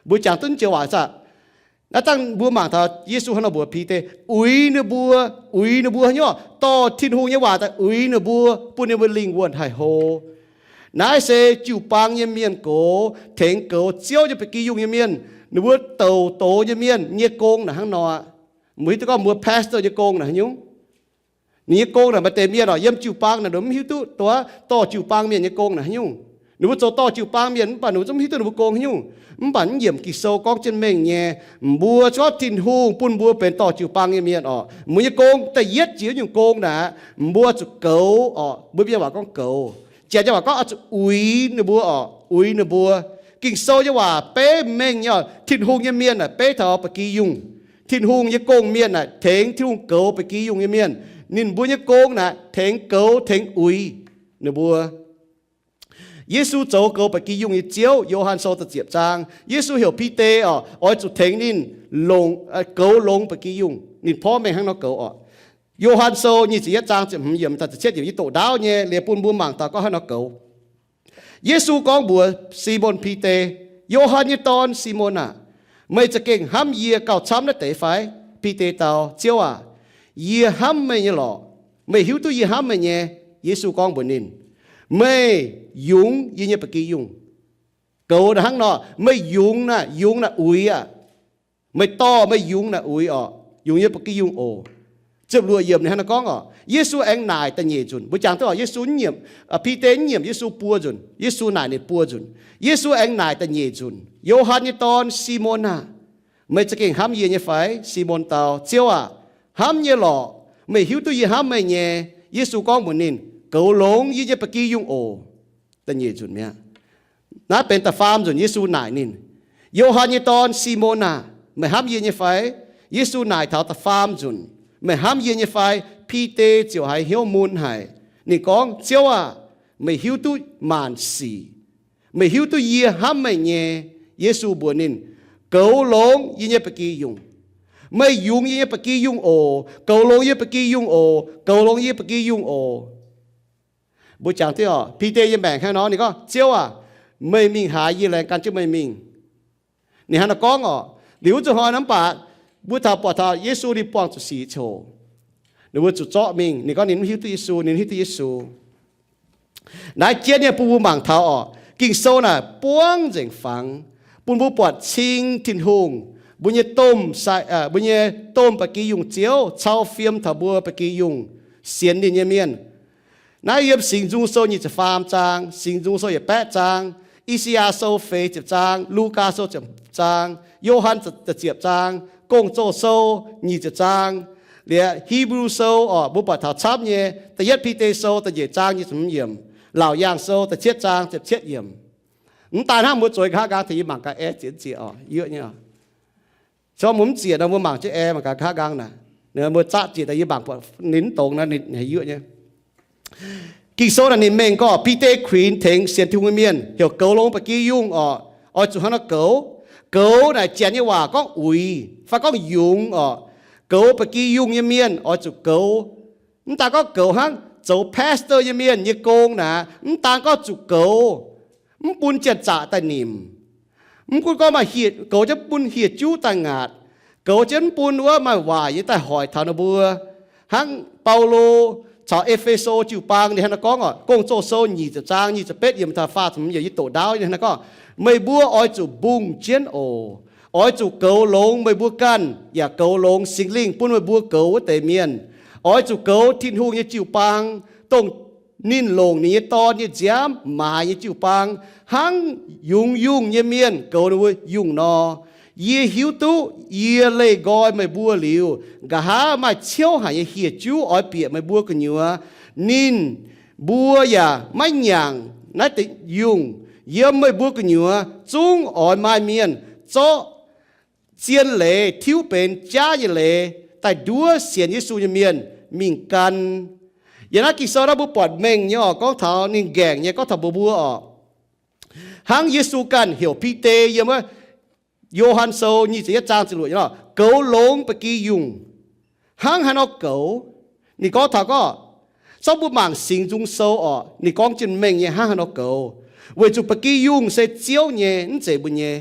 Mbuo jangx duqv joux waac saah? Naaiv dangh mbuo mangc taux Yesu hnangv nor mbuox Bide, uix ninh mbuo, uix ninh mbuo nyei orqc, dorh Tin-Hungh nyei waac daaih uix ninh mbuo, bun ninh mbuo lingh wuonh haih hlo. Naaiv se jiu-baang nyei mienh gox tengx goux Ziouv nyei ba'gi yungh nyei mienh, ninh mbuo douc doz nyei mienh nyei gong naaic hnangv nor aqv. Mbuo hiuv duqv gorngv mbuo pastor nyei gong naaic haaix nyungc? Ninh nyei gong naaic maaih deix mienh orqc, yiem jiu-baang naaic ninh mv hiuv duqv dorh, dorh jiu-baang mienh nyei gong naaic haaix nyungc. Ninh mbuo zoux dorh jiu-baang mienh mv baac ninh mbuo zungv mv hiuv duqv ninh mbuo gong haaix nyungc. Mv baac mv yiemc Ging-Sou gorngv jienv mengh nyei, mbuo zuqc Tin-Hungh bun mbuo benx dorh jiu-baang nyei mienh orqc. Mbuo nyei gong da'yietv jiex nyungc gong naaic, mbuo zuqc goux orqc. Mbuo mienh waac gorngv goux. Janx nyei waac gorngv oix zuqc uix ninh mbuo orqc, uix ninh mbuo. Ging-Sou nyei waac beiv mengh nyei orqc, Tin-Hungh nyei mienh naaic beiv taux ba'gi yungh. Tin-Hungh nyei gong-mienh naaic tengx Tin-Hungh goux ba'gi yungh nyei mienh. Ninh mbuo nyei gong naaic tengx goux tengx uix ninh mbuo. Yesu zoux goux ba'gi yungh nyei Ziouv. Yo^han Sou da'ziepc zaang, Yesu heuc Bide orqc, oix zuqc tengx ninh longx, goux longx ba'gi yungh. Ninh porv mengh hnangv nor goux orqc. Yo^han Sou nyic ziepc yietv zaang ziepc hmz yiemc daaih ziepc cietv yiemc, yie doqc ndaauv nyei liuz bun mbuo mangc taux gorngv haaix nor goux. Yesu gorngv mbuox Simon Bide, Yo^han nyei dorn, Simon aah! Meih za'gengh hnamv yie gauh camv naaiv deix fai? Bide dau, Ziouv aah! Yie hnamv meih nyei lorqc. Meih hiuv duqv yie hnamv meih nyei. Yesu gorngv mbuox ninh, Meih yungz yie nyei ba'gi yungh. Goux naaic hnangv nor, meih yungz naaic, yungz naaic uix aqv. Meih dorh meih yungz naaic uix orqc, yungz yie ba'gi yungh oc. Ziepc luoqc yiemc ninh hnangv naaiv gorngv orqc, Yesu aengx naaic da'nyeic nzunc. Mbuo jangx duqv orqc, Yesu nyiemc, Bide nyiemc Yesu buo nzunc, Yesu naaic ninh buo nzunc. Yesu aengx naaic da'nyeic nzunc, Yo^han nyei dorn, Simon aah! Meih za'gengh hnamv yie nyei fai? Simon dau, Ziouv aah! Hnamv nyei lorqc. Meih hiuv duqv yie hnamv meih nyei. Yesu gorngv mbuox ninh, Goux longx yie nyei ba'gi yungh oc. Da'nyeic nzunc mi'aqv. Naaiv benx da'faam nzunc Yesu naaic ninh, Yo^han nyei dorn, Simon aah! Meih hnamv yie nyei fai? Yesu naaic taux da'faam nzunc, Meih hnamv yie nyei fai? Bide ziouc haiz hnyouv mun haic. Ninh gorngv, Ziouv aah! Meih hiuv duqv maanc sic. Meih hiuv duqv yie hnamv meih nyei. Yesu mbuox ninh, Goux longx yie nyei ba'gi yungh. Meih yungz yie nyei ba'gi yungh oc. Goux longx yie ba'gi yungh oc. Goux longx yie ba'gi yungh oc. Mbuo jangx div oc, Bide nyei maengc hnangv nor, ninh gorngv, Ziouv aac, meih mingh haaix, yie laengz gan jienv meih mingh. Ninh hnangv nor gorngv oc. Liuz wuov zuqc hnoi nor mv baac mbuo taux buatc taux Yesu ninh buangh zuqc sic coc, ninh mbuo zuqc zorqv mingh. Ninh gorngv ninh mv hiuv duqv Yesu, ninh mv hiuv duqv Yesu. Naaiv jienv nyei bun mbuo mangc taux oc, Ging-Sou naaic buangv nzengc fangx bun mbuo buatc cing Tin-Hungh, mbuo nyei domh, mbuo nyei domh ba'gi yungh Ziouv cau fiem taux mbuo ba'gi yungh sienx ninh nyei mienh. Naaiv yiem Singx Nzung Sou nyic ziepc faam zaang, Singx Nzung Sou yietc baeqv zaang, I^saa^yaa Sou feix ziepc zaang, Lugaa Sou ziepc zaang, Yo^han ziepc ziepc zaang, Gong-Zoh Sou nyic ziepc zaang, liuz Hipv^lu Sou oc, mbuo buatc taux camv nyei, da'yietv Bide Sou da'nyeic zaang nyic ziepc hmz yiemc, Laauc Yaangh Sou da'cietv zaang ziepc cietv yiemc. Mv daan hnangv, mbuo zueiz nqa'haav nqaang taux yie mangc gaax aengx ziec ziec oc, yie nyei. Se gorngv mbuo mv ziec nor, mbuo mangc jienv aengx mangc gaax nqa'haav nqaang naaic, mbuo zaqv ziec daaih yie mangc buatc ninh mv dongz naaic, ninh haaix yuoqv nyei. Ging-Sou naaic ninh mengh gorngv Bide kuinx tengx sienx Tin-Hungh nyei mienh heuc goux longx ba'gi yungh oc. Oix zuqc hnangv nor goux. Goux naaic janx nyei waac gorngv uix fai gorngv yungz oc. Goux ba'gi yungh nyei mienh oix zuqc goux. Mv daan gorngv goux hnangv zoux pastor nyei mienh nyei gong naaic, mv daan gorngv zuqc goux, mv bun janx-zaqc daaih nimc, mv gunv gorngv maaih hieh, goux jienv mv bun hieh juv daaih ngaatc, goux jienv mv bun wuov maaih waaic nyei daaih hoic taux ninh mbuo. Hnangv Baulo caux E^fe^so jiu-baang ninh hnangv naaiv gorngv oc, Gong-Zoh Sou nyic ziepc zaang nyic ziepc betv yiemc taux faah ziepc hmz yiemc, yie doqc ndaauv ninh hnangv naaiv gorngv, meih mbuo oix zuqc mbungh jienv oc. Oix zuqc goux longx meih mbuo ganh, yaac goux longx Singx Lingh bun meih mbuo goux wuov deix mienh. Oix zuqc goux Tin-Hungh nyei jiu-baang, dongh ninh longc ninh nyei Dorn nyei nziaamv maaiz nyei jiu-baang, hnangv yungz yungh nyei mienh goux ninh mbuo yungh nor. Yie hiuv duqv yie leih nqoi meih mbuo liuz, nqa'haav maaih ciouv haic nyei hieh juv oix bieqc meih mbuo gu'nyuoz. Ninh mbuo yaac maiv nyaangc naaiv deix yungh. Yiem meih mbuo gu'nyuoz zungv oix maaih mienh zorqv zien leiz tiuv benx jaav nyei leiz daaih nduov sienx Yesu nyei mienh mingh gan. Yiem naaiv Ging-Sou naaiv mbuo buatc mengh nyei oc, gorngv taux ninh nqaengc nyei, gorngv taux mbuo mbuo oc. Hnangv Yesu ganh heuc Bide yiem wuov Yo^han Sou nyic ziepc yietv zaang ziepc luoqc nyei lorqc, goux longx ba'gi yungh. Hnangv haaix nor goux? Ninh gorngv taux gorngv, zorqv mbuo mangc Singx Nzung Sou oc, ninh gorngv jienv mengh nyei hnangv haaix nor goux. Weic zuqc ba'gi yungh se Ziouv nyei, mv zeiz mbuo nyei.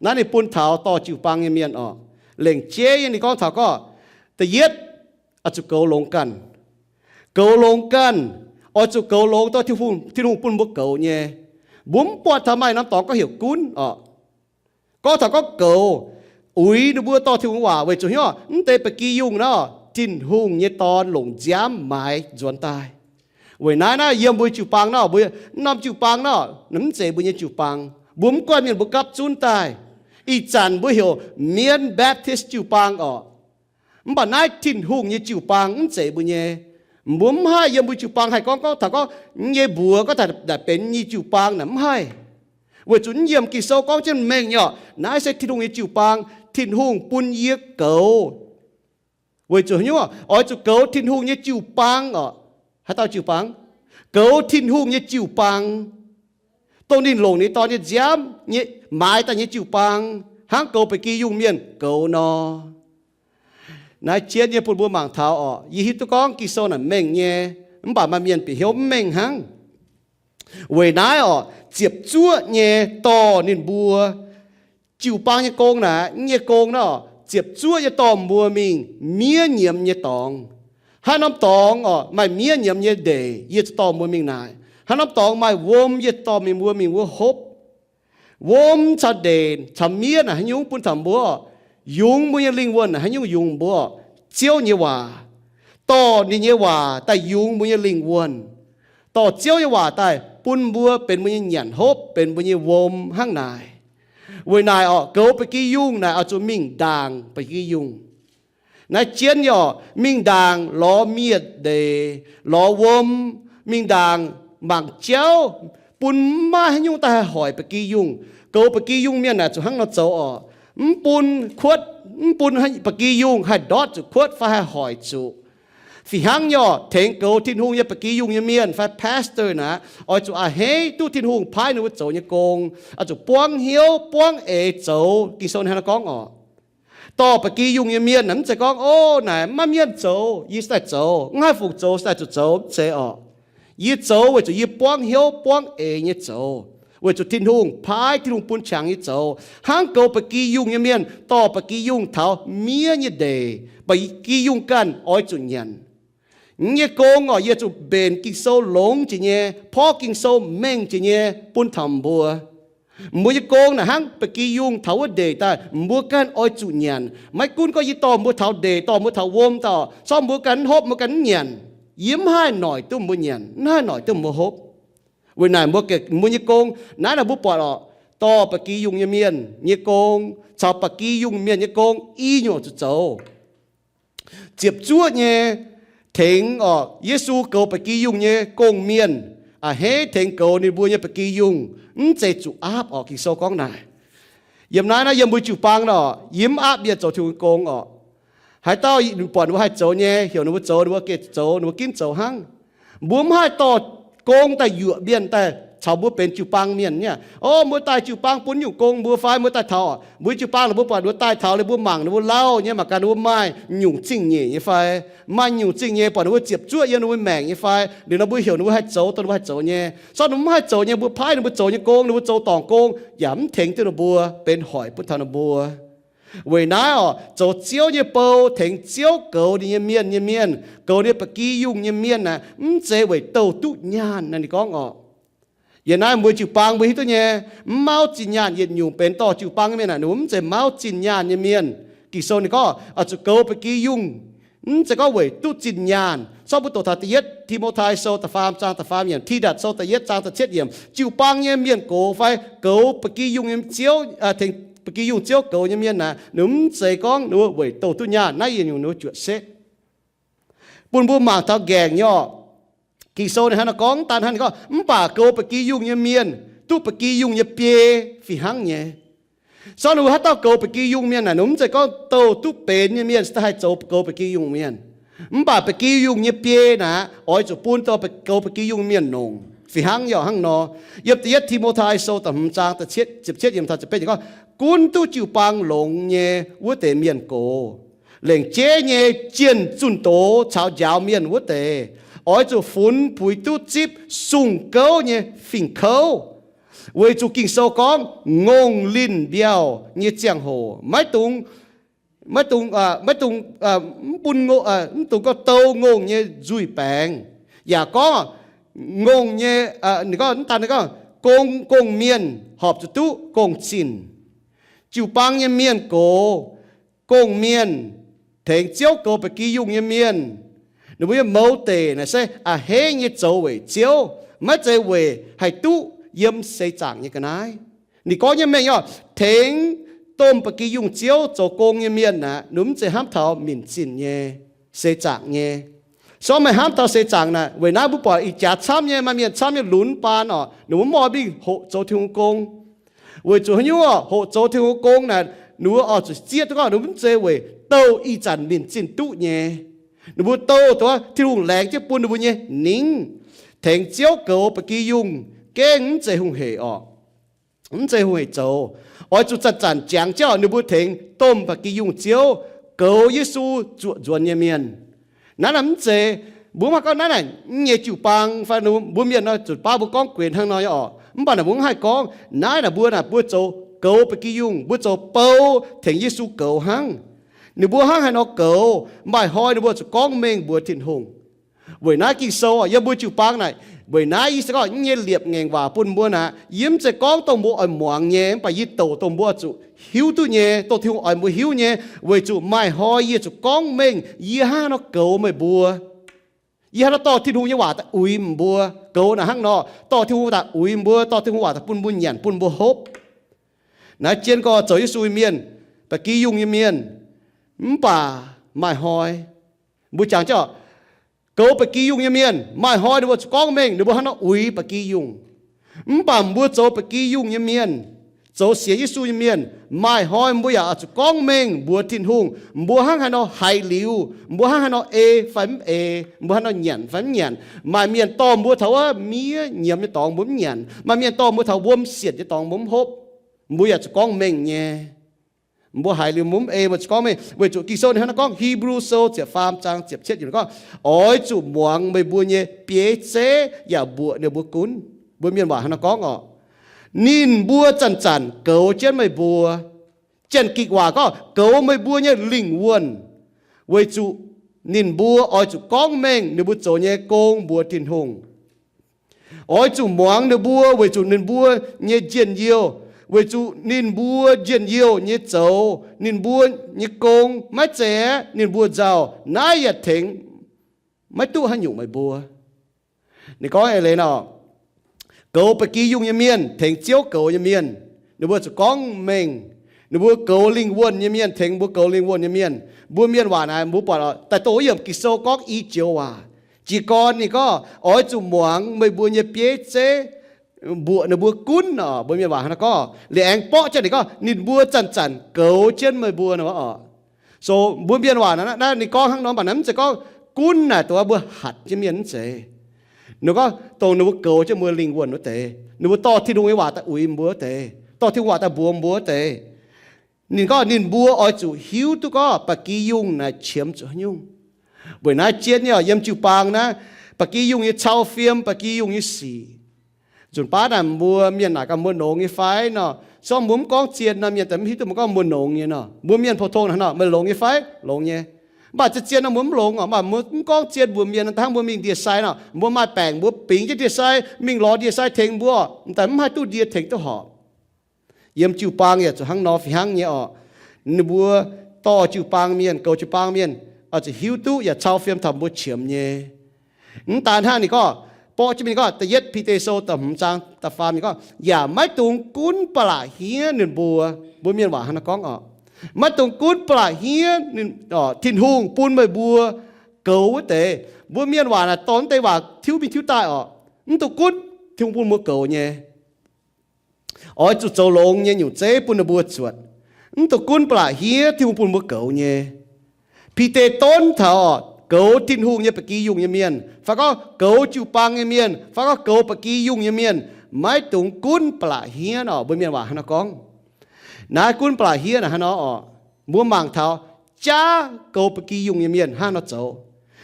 Naaiv ninh bun taux dorh jiu-baang nyei mienh oc. Lengc jeiv nyei ninh gorngv taux gorngv, da'yietv, oix zuqc goux longx ganh. Goux longx ganh, oix zuqc goux longx dorh Tin-Hungh, Tin-Hungh bun mbuo goux nyei. Mbuo mv buatc taux maaih norm dorngx gorngv heuc gunv oc. Gorngv taux gorngv goux, uix ninh mbuo dorh Tin-Hungh waac weic zuqc hnyouv mv deix ba'gi yungh nor, Tin-Hungh nyei Dorn longc nziaamv maaiz nzuonx daaih. Weic naaiv naaiv yiem mbuo jiu-baang nor, mbuo norm jiu-baang nor, mv zeiz mbuo nyei jiu-baang. Mbuo mv guanh mienh mbuo gapv zunv daaih. Ih zanc mbuo heuc Mienh Baptist jiu-baang oc. Mv baac naaiv Tin-Hungh nyei jiu-baang mv zeiz mbuo nyei. Mbuo mv haih yiem mbuo jiu-baang haih gorngv, gorngv taux gorngv nyei mbuox gorngv taux naaic benx nyei jiu-baang naaic mv haih. Weic zuqc mv yiem Ging-Sou gorngv jienv mengh nyei oc, naaiv se Tin-Hungh nyei jiu-baang, Tin-Hungh bun yie goux. Weic zuqc hnyouv oix zuqc goux Tin-Hungh nyei jiu-baang oc. Haaix dauh jiu-baang? Goux Tin-Hungh nyei jiu-baang, dongh ninh longc ninh Dorn nyei nziaamv nyei maaiz daaih nyei jiu-baang, hnangv goux ba'gi yungh mienh goux nor. Naaiv jienv nyei bun mbuo mangc taux oc. Yie hiuv duqv gorngv Ging-Sou naaic mengh nyei, mv baac maaih mienh bieqc hnyouv mv mengh hnangv. Weic naaiv oc, ziepc zuoqv nyei dorh ninh mbuo jiu-baang nyei gong naaic, nyei gong nor, ziepc zuoqv nyei dorh mbuo mingh miev nyiemz nyei dorngx. Haaix norm dorngx oc maaih miev nyiemz nyei ndeic, yie zuqc dorh mbuo mingh naaic. Haaix norm dorngx maaih wuom, yie dorh mingh mbuo mingh wuov hopv. Wuom caux ndeic caux miev naaic haaix nyungc bun taux mbuo? Yungz mbuo nyei lingh wuonh naaic haaix nyungc yungz mbuo? Ziouv nyei waac. Dorh ninh nyei waac daaih yungz mbuo nyei lingh wuonh. Dorh Ziouv nyei waac daaih bun mbuo benx mbuo nyei nyanc hopv, benx mbuo nyei wuom hnangv naaic. Weic naaic oc, goux ba'gi yungh naaic oix zuqc mingh ndaangc ba'gi yungh. Naaiv jienv nyei oc, mingh ndaangc lorz miev ndeic, lorz wuom, mingh ndaangc mangc jauv, bun maiv haaix nyungc daaih haih hoic ba'gi yungh. Goux ba'gi yungh mienh naaic zuqc hnangv nor zoux oc. Mv bun kuotv, mv bun ba'gi yungh haih ndortv zuqc kuotv fai haih hoic zuqc. Fih hnangv nyei oc, tengx goux Tin-Hungh nyei ba'gi yungh nyei mienh fai pastor naaic, oix zuqc a'hneiv duqv Tin-Hungh paaiv ninh mbuo zoux nyei gong, oix zuqc buangv hnyouv buangv eix zoux Ging-Sou hnangv naaiv gorngv oc. Dorh ba'gi yungh nyei mienh naaic mv zeiz gorngv, o, naaic maiv maaih mienh zoux, yie se daaih zoux, mv haih fungc zoux se daaih zuqc zoux, mv zeiz orqc. Yie zoux weic zuqc yie buangv hnyouv buangv eix nyei zoux, weic zuqc Tin-Hungh paaiv, Tin-Hungh bun qangx nyei zoux. Hnangv goux ba'gi yungh nyei mienh dorh ba'gi yungh taux miev nyei ndeic, ba'gi yungh ganh oix zuqc nyanc. Yie nyei gong orqc, yie zuqc mbenc Ging-Sou longx jiex nyei, porv Ging-Sou mengh jiex nyei bun taux mbuo. Mbuo nyei gong naaic hnangv ba'gi yungh taux wuov ndeic daaih, mbuo ganh oix zuqc nyanc. Maiv gunv gorngv yie dorh mbuo taux ndeic, dorh mbuo taux wuom daaih, corc mbuo ganh mv hopv, mbuo ganh mv nyanc. Yie mv haih noic duqv mbuo nyanc, mv haih noic duqv mbuo hopv. Weic naaic mbuo, mbuo nyei gong naaiv, naaiv mbuo buatc orqc, dorh ba'gi yungh nyei mienh nyei gong caux ba'gi yungh mienh nyei gong i nyungc zuqc zoux. Ziepc zuoqv nyei tengx orqc, Yesu goux ba'gi yungh nyei gong-mienh, a'hneiv tengx goux ninh mbuo nyei ba'gi yungh, mv zeiz zuqc aapv orqc. Ging-Sou gorngv naaic. Yiem naaiv, naaiv yiem mbuo jiu-baang nor, yie mv aapv mienh zoux Tin-Hungh gong orqc. Haaix dauh buatc ninh mbuo haih zoux nyei, heuc ninh mbuo zoux, ninh mbuo gengh zoux, ninh mbuo ginv zoux hnangv. Mbuo mv haih dorh gong daaih yuoqc mienh daaih caux mbuo benx jiu-baang mienh nyei. O, mbuo daaih jiu-baang bun nyungc gong mbuo fai mbuo daaih taux, mbuo jiu-baang ninh mbuo buatc ninh mbuo daaih taux, ninh mbuo mangc ninh mbuo lauh nyei, mangc gaax ninh mbuo maaih nyungc zingh nyeic nyei fai, maaih nyungc zingh nyei, buatc ninh mbuo ziepc zuoqv yiem ninh mbuo maengc nyei fai, liuz nor mbuo heuc ninh mbuo haih zoux, dongh ninh mbuo haih zoux nyei. Corc ninh mbuo mv haih zoux nyei, mbuo paaiv ninh mbuo zoux nyei gong, ninh mbuo zoux dorngc gong yaac mv tengx duqv ninh mbuo, benx hoic bun taux ninh mbuo. Weic naaiv orqc, zoux Ziouv nyei bou tengx Ziouv goux ninh nyei mienh nyei mienh, goux ninh ba'gi yungh nyei mienh naaic, mv zeiz weic douh duqv nyaanh naaiv, ninh gorngv orqc. Yiem naaiv mbuo jiu-baang mbuo hiuv duqv nyei, mv mauv zinh nyaanh yietc nyungc benx dorh jiu-baang mienh naaic, ninh mbuo mv zeiz mauv zinh nyaanh nyei mienh. Ging-Sou ninh gorngv oix zuqc goux ba'gi yungh, mv zeiz gorngv weic duqv zinh nyaanh. Corc mbuo doqc taux Da'yietv Ti^mo^tai Sou da'faam zaang da'faam yiemc, Tidatc Sou da'yietv zaang da'cietv yiemc, jiu-baang nyei mienh gox fai goux ba'gi yungh nyei ziouv, tengx ba'gi yungh ziouv goux nyei mienh naaic, ninh mv zeiz gorngv ninh mbuo weic douh duqv nyaanh naaiv yietc nyungc ninh mbuo juoqc setv. Bun mbuo mangc taux ngaengc nyei orqc. Ging-Sou ninh hnangv naaiv gorngv, daan hnangv ninh gorngv, mv baac goux ba'gi yungh nyei mienh duqv ba'gi yungh nyei biei fih hnangv nyei. Corc ninh mbuo haaix dauh goux ba'gi yungh mienh naaic, ninh mv zeiz gorngv douh duqv benx nyei mienh se daaih haih zoux goux ba'gi yungh mienh. Mv baac ba'gi yungh nyei biei naaic, oix zuqc bun goux ba'gi yungh mienh longc fih hnangv yaac hnangv nor. Yiem Da'yietv Ti^mo^tai Sou da'hmz zaang da'cietv, ziepc cietv yiemc taux ziepc betv yiemc gorngv, gunv duqv jiu-baang longx nyei wuov deix mienh gox, lengc jeiv nyei jienh zunh doz caux njaaux mienh wuov deix, oix zuqc funx puix duqv zipv sung gouv nyei fingx kouv, weic zuqc Ging-Sou gorngv ngongh linh mbiauh nyei ziangh hoc maiv dungx, maiv dungx, maiv dungx, mv bun, mv dungx gorngv dou ngongh nyei nzuih baengx, yaac gorngv ngongh nyei, ninh gorngv, mv daan ninh gorngv, gong, gong-mienh horpc zuqc duqv gong-zinh. Jiu-baang nyei mienh gox, gong-mienh, tengx Ziouv goux ba'gi yungh nyei mienh, ninh mbuo nyei mouz deic naaic se a'hneiv nyei zoux weic Ziouv, maiv zeiz weic haih duqv yiem seix zaangc nyei ga'naaiv. Ninh gorngv nyei mengh orqc, tengx domh ba'gi yungh Ziouv zoux gong nyei mienh aeqv, ninh mv zeiz hnamv taux minc zinh nyei, seix zaangc nyei. Corc meih hnamv taux seix zaangc naaic, weic naaiv mbuo buatc ih jaax camv nyei, maaih mienh camv nyei lunx baan orqc, ninh mbuo mv oix mingh hoqc zoux Tin-Hungh gong. Weic zuqc haaix nyungc orqc? Hoqc zoux Tin-Hungh gong naaic, ninh mbuo oix zuqc zieqv duqv gorngv ninh mv zeiz weic douh ih zanc minc zinh duqv nyei. Ninh mbuo douh duqv Tin-Hungh laengz jienv bun ninh mbuo nyei ningv. Tengx Ziouv goux ba'gi yungh gengh mv zeiz hungh heic orqc. Mv zeiz hungh heic zoux. Oix zuqc zanc-zanc jangx jienv ninh mbuo tengx domh ba'gi yungh Ziouv, goux Yesu, zuoqc nzuonx nyei mienh. Naaiv naaic mv zeiz, mbuo mv haih gorngv naaiv naaic mv nyei jiu-baang fai mbuo mienh nor zuqc baav mbuo gorngv guenx hnangv nor nyei orqc. Mv baac naaic mbuo mv haih gorngv naaiv naaic, mbuo naaic mbuo zoux goux ba'gi yungh, mbuo zoux bou tengx Yesu goux hnangv. Ninh mbuo hnangv haaix nor goux, maaih hnoi ninh mbuo zuqc gorngv mengh mbuox Tin-Hungh. Weic naaiv Ging-Sou yiem mbuo jiu-baang naaic, weic naaiv yie se gorngv nyei liepc ngaengc waac bun mbuo naaic, yie mv zeiz gorngv dongh mbuo oix muangx nyei, mv baac yie douc dongh mbuo zuqc hiuv duqv nyei, dongh Tin-Hungh oix mbuo hiuv nyei, weic zuqc maaih hnoi yie zuqc gorngv mengh yie hnangv haaix nor goux meih mbuo. Yie hnangv haaix nor dorh Tin-Hungh nyei waac daaih uix mbuo. Goux naaic hnangv nor, dorh Tin-Hungh daaih uix mbuo, dorh Tin-Hungh waac daaih bun mbuo nyanc, bun mbuo hopv. Naaiv jienv gorngv zoux Yesu nyei mienh, ba'gi yungh nyei mienh, mv baac maaih hnoi, mbuo jangx jienv, goux ba'gi yungh nyei mienh maaih hnoi ninh mbuo zuqc gorngv mengh ninh mbuo hnangv haaix nor uix ba'gi yungh. Mv baac mbuo zoux ba'gi yungh nyei mienh, zoux sienx Yesu nyei mienh, maaih hnoi mbuo yaac oix zuqc gorngv mengh mbuox Tin-Hungh mbuo hnangv haaix nor haiz liuz, mbuo hnangv haaix nor ei fai mv ei, mbuo hnangv haaix nor nyanc fai mv nyanc. Maaih mienh dorh mbuo taux wuov miev nyiemz nyei dorngx mbuo mv nyanc. Maaih mienh dorh mbuo taux wuom sietc nyei dorngx mbuo mv hopv. Mbuo yaac zuqc gorngv mengh nyei. Mbuo haiz liuz mbuo mv ei, mbuo zuqc gorngv meih, weic zuqc Ging-Sou ninh hnangv naaiv gorngv, Hipv^lu Sou ziepc faam zaang ziepc cietv yiemc gorngv, oix zuqc muangx meih mbuo nyei bieiv zeiv yaac mbuoqc ninh mbuo gunv. Mbuo mienh waac hnangv naaiv gorngv oc. Ninh mbuo zanc-zanc goux jienv meih mbuo. Janx-Gikc waac gorngv goux meih mbuo nyei lingh wuonh, weic zuqc ninh mbuo oix zuqc gorngv mengh ninh mbuo zoux nyei gong mbuox Tin-Hungh. Oix zuqc muangx ninh mbuo weic zuqc ninh mbuo nyei njien-youh, weic zuqc ninh mbuo njien-youh nyei zoux, ninh mbuo nyei gong maiv zeiz aeqv, ninh mbuo nzauh. Naaiv yaac tengx maiv duqv haaix nyungc meih mbuo. Ninh gorngv eix leiz nor, goux ba'gi yungh nyei mienh tengx Ziouv goux nyei mienh, ninh mbuo zuqc gorngv mengh. Ninh mbuo goux lingh wuonh nyei mienh tengx mbuo goux lingh wuonh nyei mienh. Mbuo mienh waac naaic mbuo buatc oc, daaih dongh wuov yiemc Ging-Sou gorngv i joux waac. Jiez gorn ninh gorngv, oix zuqc muangx meih mbuo nyei bieiv zeiv mbuoqc ninh mbuo gunv oc. Mbuo mienh waac hnangv naaiv gorngv. Liuz aengx borqv jienv ninh gorngv, ninh mbuo zanc-zanc goux jienv meih mbuo nor oc. So mbuo mienh waac naaiv ninh gorngv hnangv nor, mv baac naaiv mv zeiz gorngv gunv naaic dongh mbuo hatc jienv mienh mv zeiz. Ninh gorngv dongh ninh mbuo goux jienv mbuo lingh wuonh wuov deix, ninh mbuo dorh Tin-Hungh nyei waac daaih uix mbuo wuov deix, dorh Tin-Hungh waac daaih mbuox mbuo wuov deix. Ninh gorngv ninh mbuo oix zuqc hiuv duqv gorngv ba'gi yungh naaic qiemx zuqc haaix nyungc. Weic naaiv jienv nyei oc, yiem jiu-baang naaiv, ba'gi yungh nyei cau fiem, ba'gi yungh nyei sic. Nzunc baav naaic mbuo mienh naaic gaax mbuo longx nyei fai nor, se gorngv mbuo mv gorngv zien nor, mienh daaih mv hiuv duqv mbuo gorngv mbuo longx nyei nor. Mbuo mienh pou-tong naaic nor, meih longx nyei fai? Longx nyei. Mv baac zien-zien nor mbuo mv longx oc. Mv baac mbuo mv gorngv zien mbuox mienh nor, da'hnangv mbuo mingh ndie-sai nor, mbuo maaih baengc mbuo bingx jienv ndie-sai, mingh lorz ndie-sai tengx mbuo, daaih mv haih duqv ndie tengx duqv horpc. Yiem jiu-baang yaac zuqc hnangv nor fih hnangv nyei oc. Ninh mbuo dorh jiu-baang mienh, goux jiu-baang mienh, oix zuqc hiuv duqv yaac cau fiem taux mbuo qiemx nyei. Mv daan hnangv, ninh gorngv, borqv jienv mingh ninh gorngv, da'yietv Bide Sou da'hmz zaang da'faam ninh gorngv, yaac maiv dungx gunv ba'laqc hniev ninh mbuo. Mbuo mienh waac hnangv naaiv gorngv oc. Maiv dungx gunv ba'laqc hniev ninh, Tin-Hungh bun meih mbuo goux wuov deix. Mbuo mienh waac naaic dorh naaiv deix waac tiuv mingh tiuv daaih oc. Mv dungx gunv Tin-Hungh bun mbuo goux nyei. Oix zuqc zoux longx nyei nyungc zeiv bun ninh mbuo zuotc. Mv dungx gunv ba'laqc hniev Tin-Hungh bun mbuo goux nyei. Bide donv taux goux Tin-Hungh nyei ba'gi yungh nyei mienh, fai gorngv goux jiu-baang nyei mienh, fai gorngv goux ba'gi yungh nyei mienh, maiv dungx gunv ba'laqc hniev oc. Mbuo mienh waac hnangv nor gorngv. Naaiv gunv ba'laqc hniev naaic hnangv nor oc. Mbuo mangc taux jaav goux ba'gi yungh nyei mienh hnangv nor zoux.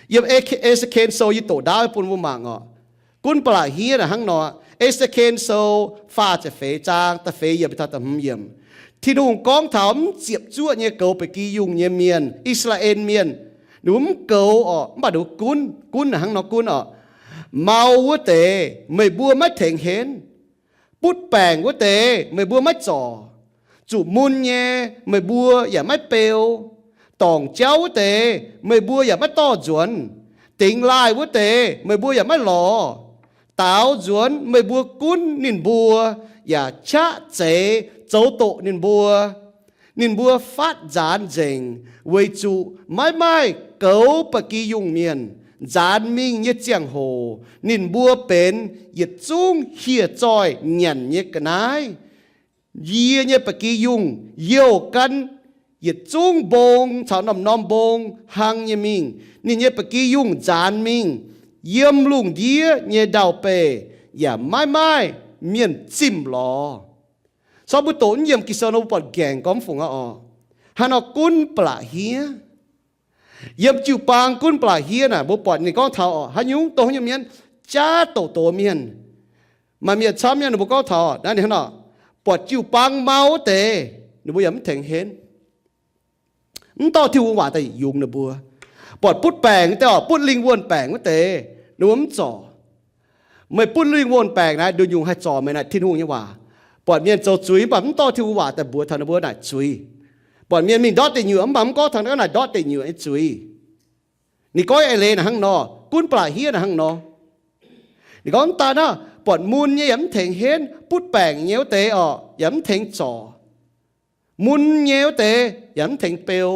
Yiem E^se^ken Sou yie doqc ndaauv bun mbuo mangc oc. Gunv ba'laqc hniev naaic hnangv nor. E^se^ken Sou faah ziepc feix zaang da'feix yiemc taux da'hmz yiemc, Tin-Hungh gorngv taux mv ziepc zuoqv nyei goux ba'gi yungh nyei mienh, I^saa^laa^en Mienh. Ninh mbuo mv goux oc, mv baac ninh mbuo gunv. Gunv naaic hnangv nor gunv oc. Mau wuov deix meih mbuo maiv tengx henv. Butv baengc wuov deix meih mbuo maiv zorc. Zuqc mun nyei meih mbuo yaac maiv beu. Dorngc jauv wuov deix meih mbuo yaac maiv dorh nzuonx. Dingx laaih wuov deix meih mbuo yaac maiv lorz. Daaux nzuonx meih mbuo gunv ninh mbuo, yaac qaqv zeix zoux doqc ninh mbuo. Ninh mbuo fatv nzaanx nzengc, weic zuqc maiv maaih goux ba'gi yungh mienh. Nzaanx mingh nyei ziangh hoc ninh mbuo benx yietc zungv hieh zoih nyanc nyei ga'naaiv. Yie nyei ba'gi yungh youh gan yietc zungv mbong caux norm-norm mbong hlang nyei mingh. Ninh nyei ba'gi yungh nzaanx mingh yiem lungh ndiev nyei ndau-beih, yaac maiv maaih mienh zimh lorz. So mbuo doqc naaiv yiem Ging-Sou nor mbuo buatc nqaengc gorngv fungc aqv oc. Hnangv nor gunv ba'laqc hniev. Yiem jiu-baang gunv ba'laqc hniev naaic, mbuo buatc ninh gorngv taux oc, haaix nyungc dongh haaix nyungc mienh jaav doqc doz mienh. Maaih mienh camv mienh ninh mbuo gorngv taux naaiv ninh hnangv nor, buatc jiu-baang mau wuov deix, ninh mbuo yaac mv tengx henv. Mv dorh Tin-Hungh waac daaih yungz ninh mbuo. Buatc butv baengc wuov deix oc, butv lingh wuonh baengc wuov deix, ninh mbuo mv zorc. Meih butv lingh wuonh baengc naaic, nduqc nyungc haih zorc meih naaic Tin-Hungh nyei waac. Buatc mienh zoux zuiz mv baac mv dorh Tin-Hungh waac daaih mbuox taux ninh mbuo naaic zuiz. Buatc mienh mingh ndortv deic nyuoqc mv baac mv gorngv taux naaiv naaic ndortv deic nyuoqc nyei zuiz. Ninh gorngv eix leiz naaic hnangv nor, gunv ba'laqc hniev naaic hnangv nor. Ninh gorngv mv daan naaic, buatc mun nyei yaac mv tengx henv, butv baengc nyei wuov deix oc yaac mv tengx zorc. Mun nyei wuov deix yaac mv tengx beu.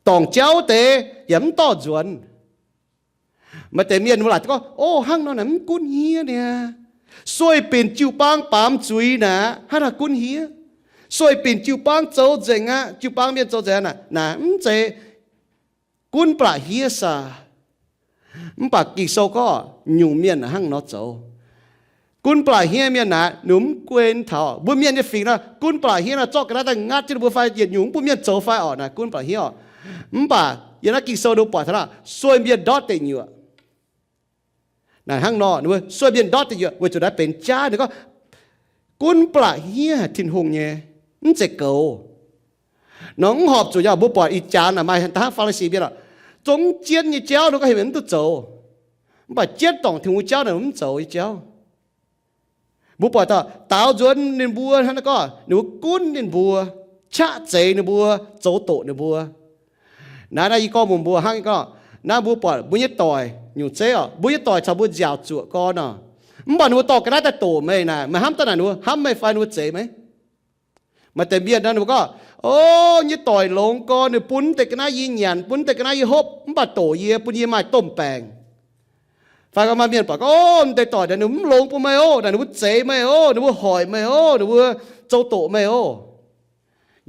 Dorngc jauv wuov deix yaac mv dorh nzuonx. Maaih deix mienh mbuo laaic gorngv, o, hnangv nor naaic mv gunv hniev niaa. Sueih binc jiu-baang baamz zuiz naaic hnangv naaic gunv hniev. Sueih binc jiu-baang zoux nzengc aqv, jiu-baang mienh zoux nzengc aqv naaic, naaic mv zeiz gunv ba'laqc hniev saah? Mv baac Ging-Sou gorngv nyungc mienh hnangv nor zoux. Gunv mba'laqc hniev mienh naaic, ninh mv guen taux. Mbuo mienh nyei fingx nor, gunv mba'laqc hniev nor, zorqv ga'naaiv daaih ngatv jienv ninh mbuo fai yietc nyungc mv bun mienh zoux fai orqc, naaic gunv mba'laqc hniev orqc. Mv baac yiem naaiv Ging-Sou ninh mbuo buatc taux naaic, sueih mienh ndortv deic nyuoqc. Naaic hnangv nor, ninh mbuo sueih mienh ndortv deic nyuoqc weic zuqc naaiv benx jaav. Ninh gorngv, gunv mba'laqc hniev haic Tin-Hungh nyei, mv zeiz goux. Nor mv horpc zuqc nyei. Mbuo buatc ih jaax naaic maaih da'hnangv Faa^li^si mienh oc, zungv jienv nyei jauv ninh gorngv heuc mienh mv duqv zoux. Mv baac jienv dorngc Tin-Hungh jauv naaic mv zoux nyei jauv. Mbuo buatc daaih daaux nzuonx ninh mbuo hnangv naaiv gorngv, ninh mbuo gunv ninh mbuo, qaqv zeix ninh mbuo, zoux doqc ninh mbuo. Naaiv naaiv yie gorngv mbuox mbuo hnangv, yie gorngv, naaiv mbuo buatc mbuo nyei doic nyungc zeiv oc, mbuo nyei doic caux mbuo nziaauc zuoqc gorn oc. Mv baac ninh mbuo dorh ga'naaiv daaih doqc meih naaic, meih hnamv daaih naaic ninh mbuo hnamv meih fai ninh mbuo zeix meih? Maaih deix mienh nor ninh mbuo gorngv, o, nyei doic longx gorn, ninh bun deix ga'naaiv yie nyanc, bun deix ga'naaiv yie hopv, mv baac doqc yie, bun yie maaih domh baengc. Fai gorngv maaih mienh buatc gorngv, o, deix doic naaic ninh mv longx bun meih oc, naaic ninh mbuo zeix meih oc, ninh mbuo hoic meih oc, ninh mbuo zoux doqc meih oc.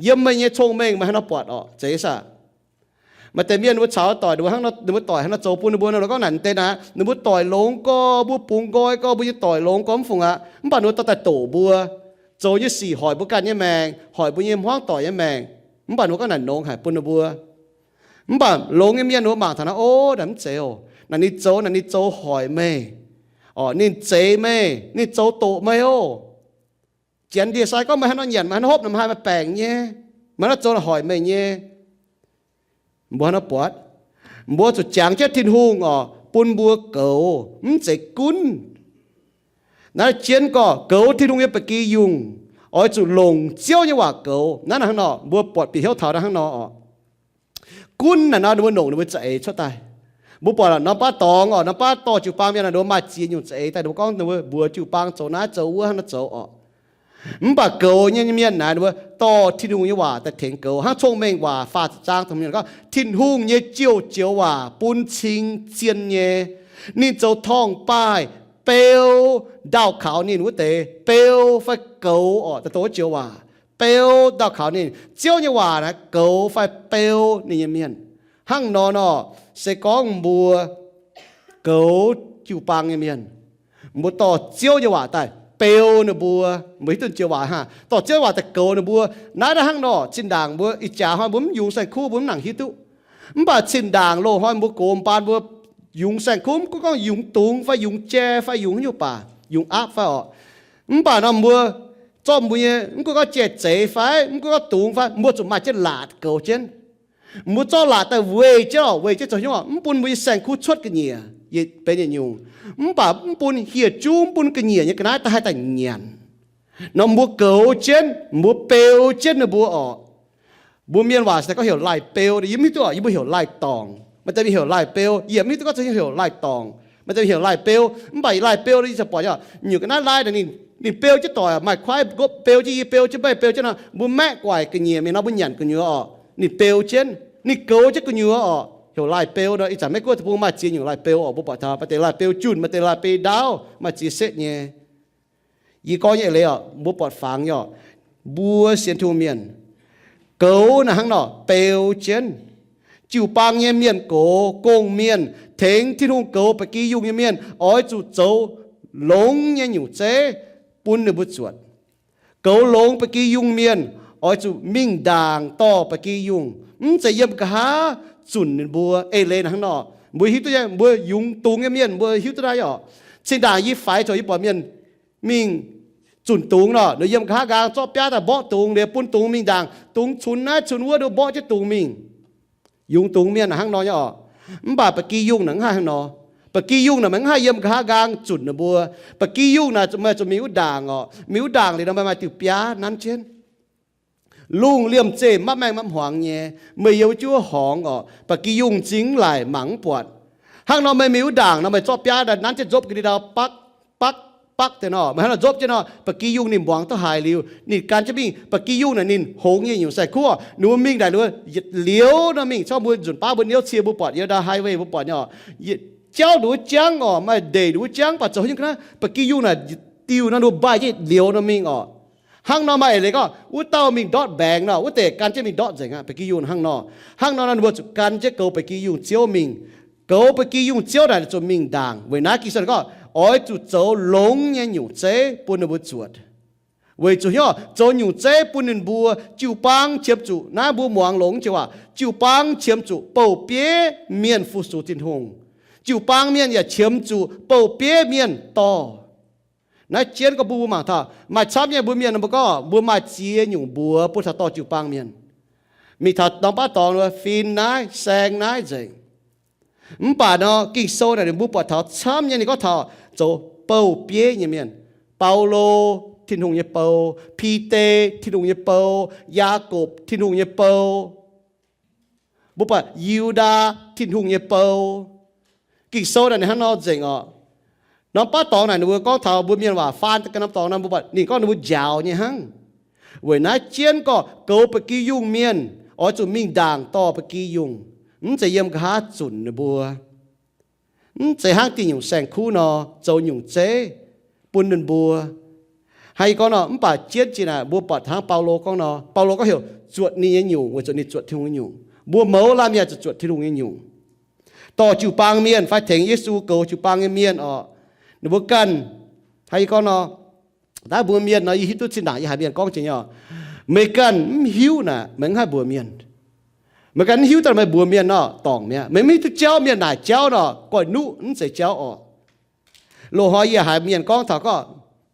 Yiem meih nyei cong-mengh meih haaix nor buatc orqc, zeiz saah? Maaih deix mienh ninh mbuo caux doic, ninh mbuo hnangv nor, ninh mbuo doic hnangv nor zoux bun ninh mbuo nor, gorngv naaic deix naaic, ninh mbuo doic longx gorn, mbuo bungx nqoi gorn, mbuo nyei doic longx gorn mv fungc aqv, mv baac ninh mbuo dorh daaih doqc mbuo, zoux nyei sic hoic mbuo ganh nyei maengc, hoic mbuo nyei hmuangv doic nyei maengc. Mv baac ninh mbuo gorngv naaic longx haic bun ninh mbuo. Mv baac longx nyei mienh ninh mbuo mangc taux naaiv, o, naaic mv zeiz oc. Naaic ninh zoux, naaic ninh zoux hoic meih, orqc, ninh zeix meih, ninh zoux doqc meih oc. Janx ndie-sai gorngv meih haaix nor nyanc, meih haaix nor hopv, meih haaix nor baengc nyei, meih haaix nor zoux hoic meih nyei. Mbuo haaix nor buatc? Mbuo zuqc jangx jienv Tin-Hungh orqc, bun mbuo goux, mv zeiz gunv. Naaiv jienv gorngv goux Tin-Hungh nyei ba'gi yungh, oix zuqc longc Ziouv nyei waac goux. Naaiv hnangv nor, mbuo buatc bieqc hnyouv taux naaiv hnangv nor orqc. Gunv naaic nor ninh mbuo longc ninh mbuo za'eix cuotv daaih. Mbuo buatc norm baav dorngx orqc, norm baav dorh jiu-baang mienh naaic ninh mbuo maaih ziex nyungc za'eix daaih, ninh mbuo gorngv ninh mbuo mbuox jiu-baang zoux naaiv zoux wuov hnangv naaiv zoux orqc. Mv baac goux nyei mienh naaic ninh mbuo dorh Tin-Hungh nyei waac daaih tengx goux. Hnangv Cong-Mengh Waac faah ziepc zaang dongh mienh gorngv, Tin-Hungh nyei joux joux waac bun cing zien nyei. Ninh zoux torngv-baaih beu ndaauh kaux ninh wuov deix, beu fai goux orqc, daaih dongh wuov joux waac, beu ndaauh kaux ninh. Ziouv nyei waac naaic goux fai beu ninh nyei mienh. Hnangv nor nor, se gorngv mbuo goux jiu-baang nyei mienh, mbuo dorh Ziouv nyei waac daaih beu ninh mbuo. Mbuo hiuv duqv joux waac hnangv, dorh Ziouv nyei waac daaih goux ninh mbuo. Naaiv hnangv nor, zinh ndaangc mbuo ih jaax hnoi mbuo mv yungz saeng-kuv mbuo mv nangc hiuv duqv. Mv baac zinh ndaangc loz-hnoi mbuo gox mbaan mbuo yungz saeng-kuv, mv gunv gorngv yungz dungz fai yungz jai fai yungz haaix nyungc baac, yungz aapv fai orqc, mv baac nor mbuo zorqv mbuo nyei, mv gunv gorngv jai-zeiz fai mv gunv gorngv dungz fai, mbuo zuqc maaih jienv laatc goux jienv. Mbuo zorqv laatc daaih weih jienv orqc, weih jienv zoux hnyouv orqc, mv bun mbuo nyei saeng-kuv cuotv ga'nyiec, yietc benx yietc nyungc. Mv baac mv bun hieh juv, mv bun ga'nyiec nyei ga'naaiv daaih haih daaih nyanc. Nor mbuo goux jienv, mbuo beu jienv ninh mbuo orqc. Mbuo mienh waac se gorngv heuc laih beu, yie mv hiuv duqv orqc, yie mbuo heuc laih dorngc. Maaih deix mienh heuc laih beu, yie mv hiuv duqv gorngv heuc laih dorngc. Maaih deix mienh heuc laih beu, mv baac laih beu yie ziouc buatc nyei, nyungc ga'naaiv laih naaic ninh, ninh beu jienv doic, maaih kuaaiv nqopv beu jienv, yie beu jienv, meih beu jienv nor, mbuo maeqv guaic ga'nyiec mingh nor mbuo nyanc gu'nyuoz orqc. Ninh beu jienv, ninh goux jienv gu'nyuoz orqc, heuc laih beu nor. Ih zanc Meiv-Guoqv deic-bung maaih ziex nyungc laih beu orqc, mbuo buatc taux maaih deix laih beu junh, maaih deix laih beu ndaauv, maaih ziex setv nyei. Yie gorngv nyei eix leiz orqc, mbuo buatc fangx nyei orqc, mbuo sienx Tin-Hungh mienh, goux naaic hnangv nor beu jienv. Jiu-baang nyei mienh goux, gong-mienh, tengx Tin-Hungh goux ba'gi yungh nyei mienh oix zuqc zoux longx nyei nyungc zeiv bun ninh mbuo zuotc. Goux longx ba'gi yungh mienh oix zuqc mingh ndaangc dorh ba'gi yungh, mv zeiz yiem nqa'haav zunc ninh mbuo. Eix leiz naaic hnangv nor, mbuo hiuv duqv nyei, mbuo yungz dungz nyei mienh mbuo hiuv duqv naaiv orqc. Zinh ndaangc yie faix zoux yie buatc mienh mingh zunc dungz nor, ninh yiem nqa'haav nqaang zorqv biaav daaih mborqv dungz, liuz bun dungz mingh ndaangc, dungz cunx naaiv cunx wuov, ninh mborqv jienv dungz mingh. Yungz dungz mienh hnangv nor nyei orqc. Mv baac ba'gi yungh naaic mv haih hnangv nor. Ba'gi yungh naaic maiv haih yiem nqa'haav nqaang zunc ninh mbuo. Ba'gi yungh naaic meih zuqc mingh wuov ndaangc orqc. Mingh wuov ndaangc liuz nor meih maaih diuh biaav nanv jienv. Lungh liemh zeih mapv maengh mapv hmuangx nyei, meih yiem wuov juov horngz orqc, ba'gi yungh m'zing mv laaic mangc mv buatc. Hnangv nor meih mingh wuov ndaangc nor meih zorqv biaav daaih nanv jienv nzopv ga'ndiev ndau bakv, bakv, bakv deix nor, meih hnangv nor nzopv jienv nor, ba'gi yungh ninh muangx duqv haiz liuz, ninh gan jienv mingh. Ba'gi yungh naaic ninh hngongx nyei nyungc saeng-kuv, ninh mbuo mingh naaic ninh mbuo liuz nor mingh. Congv mbuo nzunc baav mbuo niouv cie mbuo buatc yiem ndau highway mbuo buatc nyei orqc, jauv ninh mbuo jangv orqc, maaih ndeic ninh mbuo jangv, mv baac zoux haaix nyungc ga'naaiv ba'gi yungh naaic diuh nor ninh mbuo mbaih jienv liuz nor mingh orqc. Hnangv nor maaih eix leiz gorngv wuov dauh mingh ndortv mbaengx nor, wuov deix gan jienv mingh ndortv nzengc aqv. Ba'gi yungh hnangv nor. Hnangv nor nor ninh mbuo zuqc gan jienv goux ba'gi yungh ziouv mingh. Goux ba'gi yungh ziouv naaic zuqc mingh ndaangc. Weic naaiv Ging-Sou gorngv, oix zuqc zoux longx nyei nyungc zeiv bun ninh mbuo zuotc. Weic zuqc hnyouv zoux nyungc zeiv bun ninh mbuo, jiu-baang qiemx zuqc, naaiv mbuo muangx longx jiex waac, jiu-baang qiemx zuqc bouh bieiv mienh fu-sux Tin-Hungh. Jiu-baang mienh yaac qiemx zuqc bouh bieiv mienh dorh. Naaiv jienv gorngv mbuo mangc taux maaih camv nyei mbuo mienh, mbuo gorngv mbuo maaih ziex nyungc mbuox bun taux dorh jiu-baang mienh. Mingh taux norm baav dorngx fin naaiv, saeng naaiv nzengc. Mv baac nor Ging-Sou naaic ninh mbuo buatc taux camv nyei, ninh gorngv taux zoux bouh bieiv nyei mienh. Baulo, Tin-Hungh nyei bou. Bide, Tin-Hungh nyei bou. Yaagorpc, Tin-Hungh nyei bou. Mbuo buatc Yiudaa, Tin-Hungh nyei bou. Ging-Sou naaic ninh hnangv nor nzengc orqc. Norm baav dorngx naaic ninh mbuo gorngv taux mbuo mienh waac faan daaih ganh norm dorngx nor, mbuo buatc ninh gorngv ninh mbuo njaaux nyei hnangv. Weic naaiv jienv gorngv goux ba'gi yungh mienh oix zuqc mingh ndaangc dorh ba'gi yungh, mv zeiz yiem nqa'haav zunc ninh mbuo. Mv zeiz hnangv diuh nyungc saeng-kuv nor zoux nyungc zeiv bun ninh mbuo. Hnangv yie gorngv nor, mv baac jienv jiex naaic mbuo buatc hnangv Baulo gorngv nor, Baulo gorngv heuc zuotc ninh nyei nyungc weic zuqc ninh zuotc Tin-Hungh nyei nyungc. Mbuo mouz laanh mienh zuqc zuotc Tin-Hungh nyei nyungc. Dorh jiu-baang mienh fai tengx Yesu goux jiu-baang nyei mienh orqc, ninh mbuo ganh, hnangv yie gorngv nor, daaih mbuo mienh nor, yie hiuv duqv zinh ndaangc yie haiz mienh gorngv jiex nyei orqc, meih ganh mv hiuv naaic meih mv haih mbuox mienh. Meih ganh mv hiuv daaih meih mbuox mienh nor, dorngc mi'aqv. Meih mv hiuv duqv jauv mienh naaic jauv nor, goiv-nuqv mv zeiz jauv orqc. Loz-hnoi yie haiz mienh gorngv taux gorngv,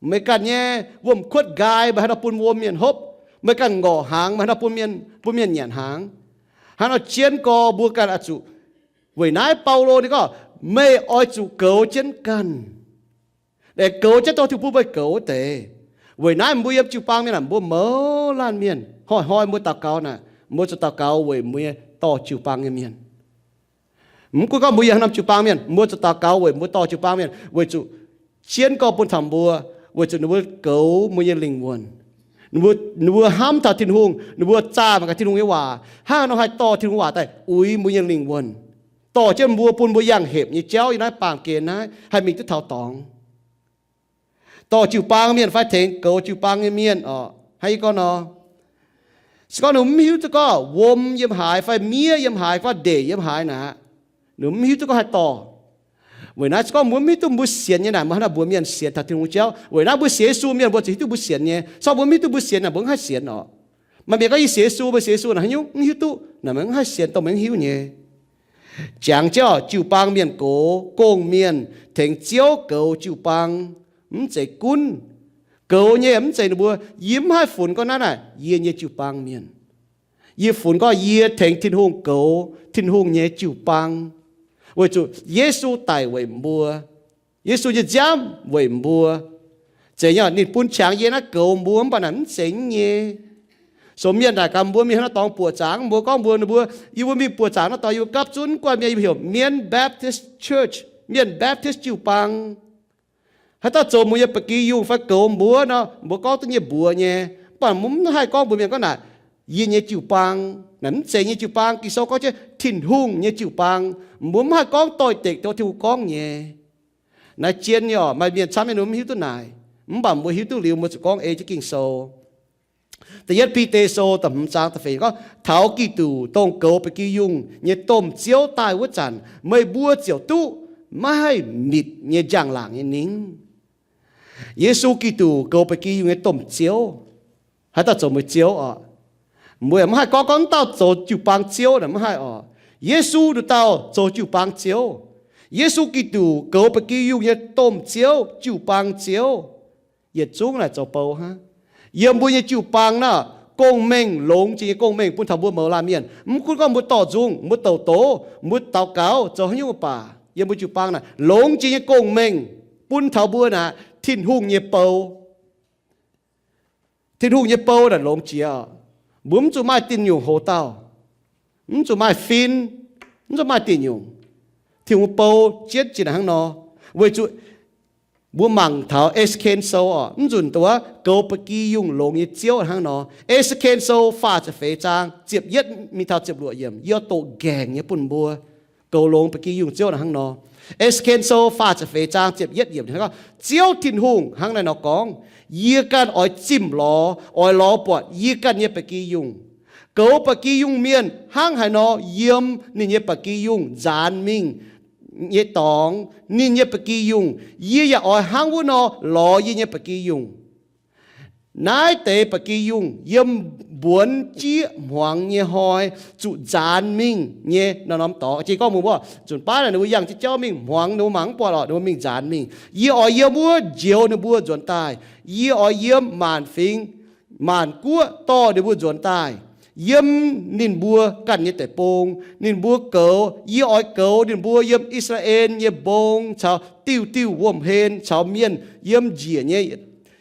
meih ganh nyei wuom-kuotv nqaai meih haaix nor bun wuom mienh hopv, meih ganh ngorc hnaangx meih haaix nor bun mienh, bun mienh nyanc hnaangx. Hnangv nor jienv gorx mbuo ganh oix zuqc, weic naaiv Baulo ninh gorngv, meih oix zuqc goux jienv ganh. Aengx goux jienv dorh Tin-Hungh bun meih goux wuov deix. Weic naaiv mbuo yiem jiu-baang mienh naaic, mbuo mouz laanh mienh hnoi-hnoi mbuo daux gaux naaic, mbuo zuqc daux gaux weic mbuo nyei dorh jiu-baang nyei mienh. Mv gunv gorngv mbuo yiem haaix norm jiu-baang mienh, mbuo zuqc daux gaux weic mbuo dorh jiu-baang mienh, weic zuqc jienv gorx bun taux mbuo, weic zuqc ninh mbuo goux mbuo nyei lingh wuonh. Ninh mbuo, ninh mbuo hnamv taux Tin-Hungh, ninh mbuo zaah mangc gaax Tin-Hungh nyei waac, hnangv haaix nor haih dorh Tin-Hungh waac daaih uix mbuo nyei lingh wuonh, dorh jienv mbuo bun mbuo yangh hepc nyei jauv yiem naaiv baamh gen naaiv haih mingh duqv taux dorngx. Dorh jiu-baang mienh fai tengx goux jiu-baang nyei mienh orqc, hnangv yie gorngv nor, se gorngv ninh mv hiuv duqv gorngv wuom yiem haaix fai miev yiem haaix fai ndeic yiem haaix naaic, ninh mv hiuv duqv gorngv haih dorh. Weic naaiv se gorngv mbuo mv hiuv duqv mbuo sienx nyei naaic, mbuo hnangv naaiv mbuox mienh sienx taux Tin-Hungh jauv. Weic naaiv mbuo sienx Yesu mienh mbuo ziouc hiuv duqv mbuo sienx nyei. Se gorngv mbuo mv hiuv duqv mbuo sienx naaic, mbuo mv haih sienx orqc. Maaih mienh gorngv, yie sienx Yesu, mbuo sienx Yesu naaic, haaix nyungc mv hiuv duqv naaic, meih mv haih sienx dongh meih mv hiuv nyei. Jangx jienv orqc, jiu-baang mienh gox gong-mienh tengx Ziouv goux jiu-baang, mv zeiz gunv goux nyei, mv zeiz ninh mbuo, yie mv haih funx gorngv naaiv naaic yie nyei jiu-baang mienh. Yie funx gorngv yie tengx Tin-Hungh goux Tin-Hungh nyei jiu-baang, weic zuqc Yesu daic weic mbuo. Yesu nyei nziaamv weic mbuo. Zeiz nyei, ninh bun qangx yie naaiv goux mbuo, mv baac naaic mv zeiz nyei. Sou mienh naaic gaax mbuo mingh haaix norm dorngx buoqc zaangc, mbuo gorngv mbuo, ninh mbuo, yie mbuo mingh buoqc zaangc naaiv dorngx, yie mbuo gapv zunv guanh mienh, yie mbuo heuc Mienh Baptist Church, Mienh Baptist jiu-baang. Haaix dauh zoux mbuo nyei ba'gi yungh fai goux mbuo nor, mbuo gorngv duqv nyei mbuox nyei. Mv baac mbuo mv haih gorngv mbuox mienh gorngv naaic, yie nyei jiu-baang. Naaic mv zeiz nyei jiu-baang. Ging-Sou gorngv jienv Tin-Hungh nyei jiu-baang. Mbuo mv haih gorngv doix-dekc taux Tin-Hungh gorngv nyei. Naaiv jienv nyei orqc, maaih mienh camv nyei ninh mv hiuv duqv naaic. Mv baac mbuo hiuv duqv liuz, mbuo zuqc gorngv ei jienv Ging-Sou. Da'yietv Bide Sou da'hmz zaang da'feix gorngv, taux Giduc, dongh goux ba'gi yungh nyei domh Ziouv, daaih wuov zanc, meih mbuo ziouc duqv maiv haih mitc nyei njang-laangc nyei ningv. Yesu Giduc, goux ba'gi yungh nyei domh Ziouv. Haaix dauh zoux meih Ziouv orqc? Mbuo yaac mv haih gorngv, gorngv dauh zoux jiu-baang Ziouv naaic, mv haih orqc. Yesu nduqc dauh zoux jiu-baang Ziouv. Yesu Giduc, goux ba'gi yungh nyei domh Ziouv, jiu-baang Ziouv. Yietc zungv naaic zoux bou hnangv. Yiem mbuo nyei jiu-baang naaic, gong-mengh, longx jiex nyei gong-mengh bun taux mbuo mouz laanh mienh. Mv gunv gorngv mbuo dorh nzung, mbuo douc doz, mbuo daux gaux, zoux haaix nyungc baac, yiem mbuo jiu-baang naaic longx jiex nyei gong-mengh bun taux mbuo naaic Tin-Hungh nyei bou. Tin-Hungh nyei bou naaic longx jiex. Mbuo mv zuqc maaih diuh nyungc hoc dauh, mv zuqc maaih fin, mv zuqc maaih diuh nyungc. Tin-Hungh bou jienv jiex naaic hnangv nor, weic zuqc mbuo mangc taux Esekiel Sou orqc, mv nzunc dongh wuov goux ba'gi yungh longx nyei Ziouv hnangv nor. Esekiel Sou faah ziepc feix zaang ziepc yietv mingh taux ziepc luoqc yiemc, yie doqc nqaengc nyei bun mbuo. Goux longx ba'gi yungh Ziouv naaic hnangv nor. Esekiel Sou faah ziepc feix zaang ziepc yietv yiemc gorngv, Ziouv Tin-Hungh hnangv naaiv nor gorngv, Yie ganh oix zimh lorz, oix lorz buatc yie ganh nyei ba'gi yungh. Goux ba'gi yungh mienh hnangv haaix nor yiem ninh nyei ba'gi yungh nzaanx mingh nyei dorngx, ninh nyei ba'gi yungh, yie yaac oix hnangv wuov nor lorz yie nyei ba'gi yungh. Naaiv deix ba'gi yungh yiem mbuonx jieqv hmuangx nyei hnoi zuqc nzaanx mingh nyei norm-norm dorngx. Jiex gorngv mbuo, nzunc baav naaic ninh mbuo yangh jienv jauv mingh hmuangx, ninh mbuo mangc mv buatc lorqc, ninh mbuo mingh nzaanx mingh. Yie oix yiem wuov njoux ninh mbuo nzuonx daaih. Yie oix yiem maanc fingx maanc guoqv dorh ninh mbuo nzuonx daaih, yiem ninh mbuo ganh nyei deic-bung. Ninh mbuo goux, yie oix goux ninh mbuo yiem I^saa^laa^en nyei mbong caux diuh diuh wuom-hlen caux mienh yiem njiec nyei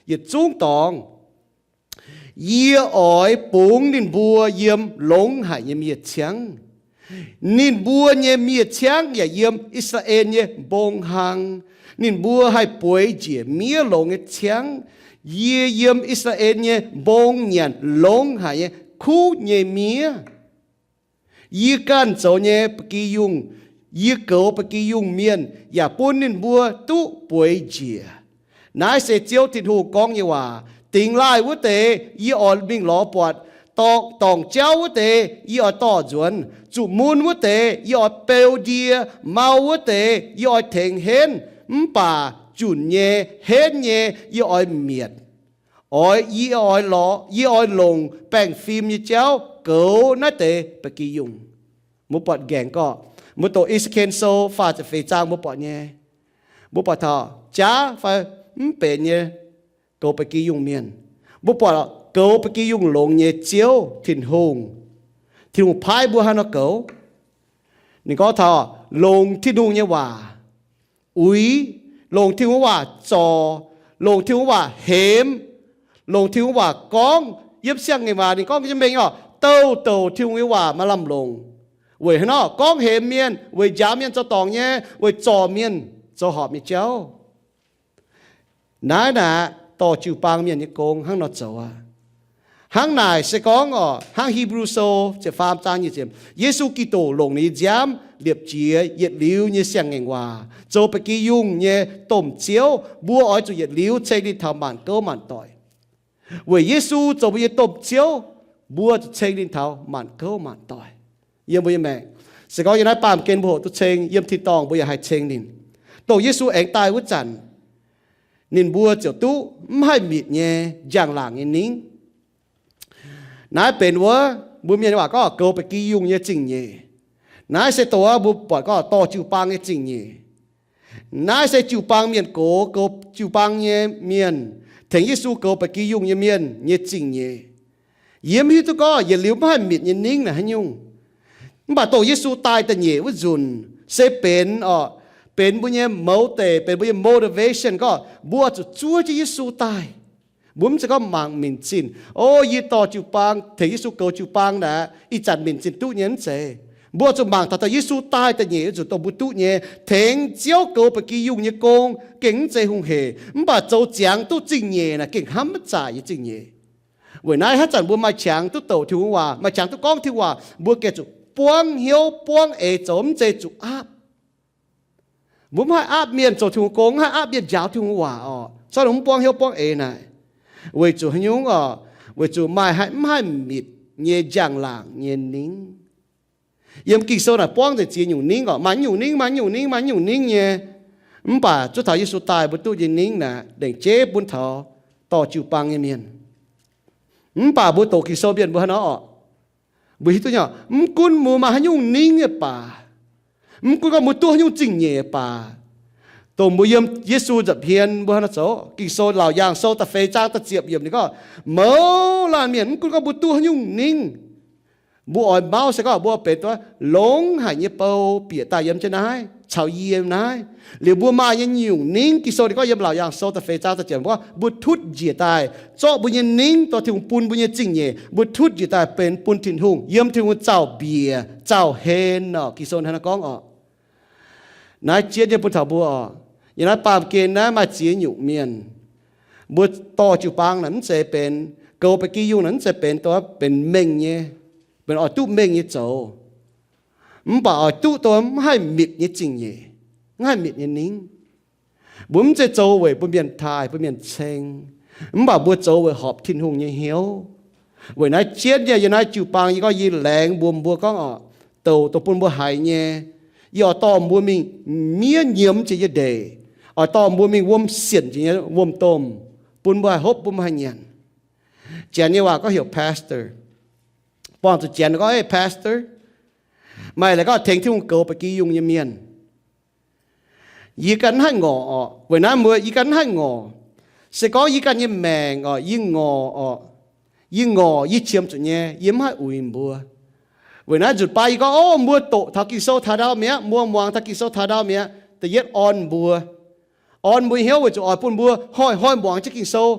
yietc zungv dorngx. Yie oix bungx ninh mbuo yiem longx haic nyei miev-ciangv. Ninh mbuo nyei miev-ciangv yaac yiem I^saa^laa^en nyei mbong hlang. Ninh mbuo haih bueix njiec miev longx nyei ciangv. Yie yiem I^saa^laa^en nyei mbong nyanc longx haic nyei kuv nyei miev. Yie ganh zoux nyei ba'gi yungh, yie goux ba'gi yungh mienh yaac bun ninh mbuo duqv bueix njiec. Naaiv se Ziouv Tin-Hungh gorngv nyei waac. Dingx laaih wuov deix yie oix mingh lorz buatc. Dorngc, dorngc jauv wuov deix yie oix dorh nzuonx. Zuqc mun wuov deix yie oix beu ndie. Mau wuov deix yie oix tengx henv. Mv baac junc nyei, henv nyei, yie oix mietc. Oix, yie oix lorz, yie oix longc baengh fim nyei jauv goux naaiv deix ba'gi yungh. Mbuo buatc nqaengc gorqv, mbuo doqc E^se^ken Sou faah ziepc feix zaang mbuo buatc nyei. Mbuo buatc taux jaav fai mv benx nyei goux ba'gi yungh mienh. Mbuo buatc goux ba'gi yungh longx nyei Ziouv Tin-Hungh. Tin-Hungh paaiv mbuo haaix nor goux? Ninh gorngv taux longc Tin-Hungh nyei waac uix, longc Tin-Hungh waac zorc, longc Tin-Hungh waac hemx, longc Tin-Hungh waac gorngv. Yiem siang-ngaengc waac ninh gorngv jienv mengh oc, douh douc Tin-Hungh nyei waac maaih lamh longc. Weic haaix nor? Gorngv hemx mienh, weic njaaux mienh zoux dorngc nyei, weic zorc mienh zoux horpc nyei jauv. Naaiv naaic dorh jiu-baang mienh nyei gong hnangv nor zoux aqv. Hnangv naaic se gorngv oc, hnangv Hipv^lu Sou ziepc faam zaang nyic ziepc, Yesu Giduc longc ninh nyei nziaamv liepc jiez yietc liuz nyei siang-ngaengc waac zoux ba'gi yungh nyei domh Ziouv. Mbuo oix zuqc yietc liuz ceng ninh taux maanc gouv maanc doic. Weic Yesu zoux mbuo nyei domh Ziouv, mbuo zuqc ceng ninh taux maanc gouv maanc doic. Yiem mbuo nyei maengc, se gorngv yiem naaiv baamh gen mbuo hoqc duqv ceng, yiem tin-dorngh mbuo yaac haih ceng ninh. Dongh Yesu aengx daaih wuov zanc, ninh mbuo ziouc duqv mv haih mitc nyei njang-laangc nyei ningv. Naaiv benx wuov mbuo mienh waac gorngv goux ba'gi yungh nyei zingh nyeic. Naaiv se dongh wuov mbuo buatc gorngv dorh jiu-baang nyei zingh nyeic. Naaiv se jiu-baang mienh gox, goux jiu-baang nyei mienh, tengx Yesu goux ba'gi yungh nyei mienh nyei zingh nyeic. Yie mv hiuv duqv gorngv yietc liuz mv haih mitc nyei ningv naaic haaix nyungc. Mv baac dongh Yesu daaih da'nyeic wuov nzunc, se benx oc, benx mbuo nyei motiv, benx mbuo nyei motivation gorngv mbuo zuqc zuov jienv Yesu daaih. Mbuo mv zeiz gorngv mangc minc zinh, o, yie dorh jiu-baang, tengx Yesu goux jiu-baang naaic, ih zanc minc zinh duqv nyei, mv zeiz. Mbuo zuqc mangc taux dongh Yesu daaih da'nyeic wuov nzunc dongh mbuo duqv nyei, tengx Ziouv goux ba'gi yungh nyei gong gengh mv zeiz hungh heic, mv baac zoux ziangx duqv zingh nyeic naaic gengh hnamv maiv zaaic nyei zingh nyeic. Weic naaiv haaix zanc mbuo maaih qangx duqv douc Tin-Hungh waac, maaih qangx duqv gorngv Tin-Hungh waac, mbuo gengh zuqc buangv hnyouv buangv eix zoux, mv zeiz zuqc aapv. Mbuo mv haih aapv mienh zoux Tin-Hungh gong, mv haih aapv mienh njaaux Tin-Hungh waac oc. Corc mv buangv hnyouv buangv eix naaic. Weic zuqc haaix nyungc oc? Weic zuqc maaih haih mv haih mitc nyei njang-laangc nyei ningv. Yiem Ging-Sou naaic buangv nzengc ziex nyungc ningv oc. Maaih nyungc ningv, maaih nyungc ningv, maaih nyungc ningv nyei. Mv baac zuov taux Yesu daaih mbuo duqv nyei ningv naaic, lengc jeiv bun taux dorh jiu-baang nyei mienh. Mv baac mbuo doqc Ging-Sou mienh mbuo hnangv nor oc, mbuo hiuv duqv nyei, mv gunv mbuo maaih haaix nyungc ningv nyei baac, mv gunv gorngv mbuo duqv haaix nyungc zingh nyeic baac, dongh mbuo yiem Yesu nza'hmien mbuo hnangv nor zoux. Ging-Sou Laauc Yaangh Sou da'feix zaang da'ziepc yiemc ninh gorngv, mouz laanh mienh mv gunv gorngv mbuo duqv haaix nyungc ningv, mbuo oix mauv se gorngv mbuo benx duqv longx haic nyei bou bieqc daaih yiem jienv naaiv caux yie yiem naaiv. Liuz mbuo maaih nyei nyungc ningv, Ging-Sou ninh gorngv yiem Laauc Yaangh Sou da'feix zaang da'ziepc yiemc gorngv mbuo tutv njiec daaih zorqv mbuo nyei ningv, dorh Tin-Hungh bun mbuo nyei zingh nyeic, mbuo tutv njiec daaih benx bun Tin-Hungh, yiem Tin-Hungh zaux-mbiec zaux-hlen oc. Ging-Sou hnangv naaiv gorngv oc. Naaiv jienv nyei bun taux mbuo oc, yiem naaiv baamh gen naaiv maaih ziex nyungc mienh, mbuo dorh jiu-baang naaic mv zeiz benx, goux ba'gi yungh naaic mv zeiz benx dongh benx mengh nyei, benx oix duqv mengh nyei zoux, mv baac oix duqv dongh mv haih mitc nyei zingh nyeic, mv haih mitc nyei ningv. Mbuo mv zeiz zoux weic bun mienh taaih, bun mienh ceng, mv baac mbuo zoux weic horpc Tin-Hungh nyei hnyouv. Weic naaiv jienv nyei yiem naaiv jiu-baang yie gorngv yie laengz mbuox mbuo gorngv oc, douc dongh bun mbuo haiz nyei, Yie oix dorh mbuo mingh miev nyiemz jiex nyei ndeic, oix dorh mbuo mingh wuom sienc jiex nyei wuom-domh, bun mbuo haih hopv, bun mbuo haih nyanc. Janx nyei waac gorngv heuc pastor. Buangh zuqc Janx gorngv, Ei, pastor, meih la'gorngv tengx Tin-Hungh goux ba'gi yungh nyei mienh. Yie ganh mv haih ngorc orqc. Weic naaiv mbuo, yie ganh mv haih ngorc. Se gorngv yie ganh nyei maengc orqc, yie ngorc orqc, yie ngorc, yie qiemx zuqc nyei, yie mv haih uix mbuo. Weic naaiv nzunc baac yie gorngv, ov, mbuo doqc taux Ging-Sou taux ndau mi'aqv, mbuo muangx taux Ging-Sou taux ndau mi'aqv, da'yietv orn mbuo. Orn mbuo hnyouv weic zuqc oix bun mbuo hnoi-hnoi muangx jienv Ging-Sou.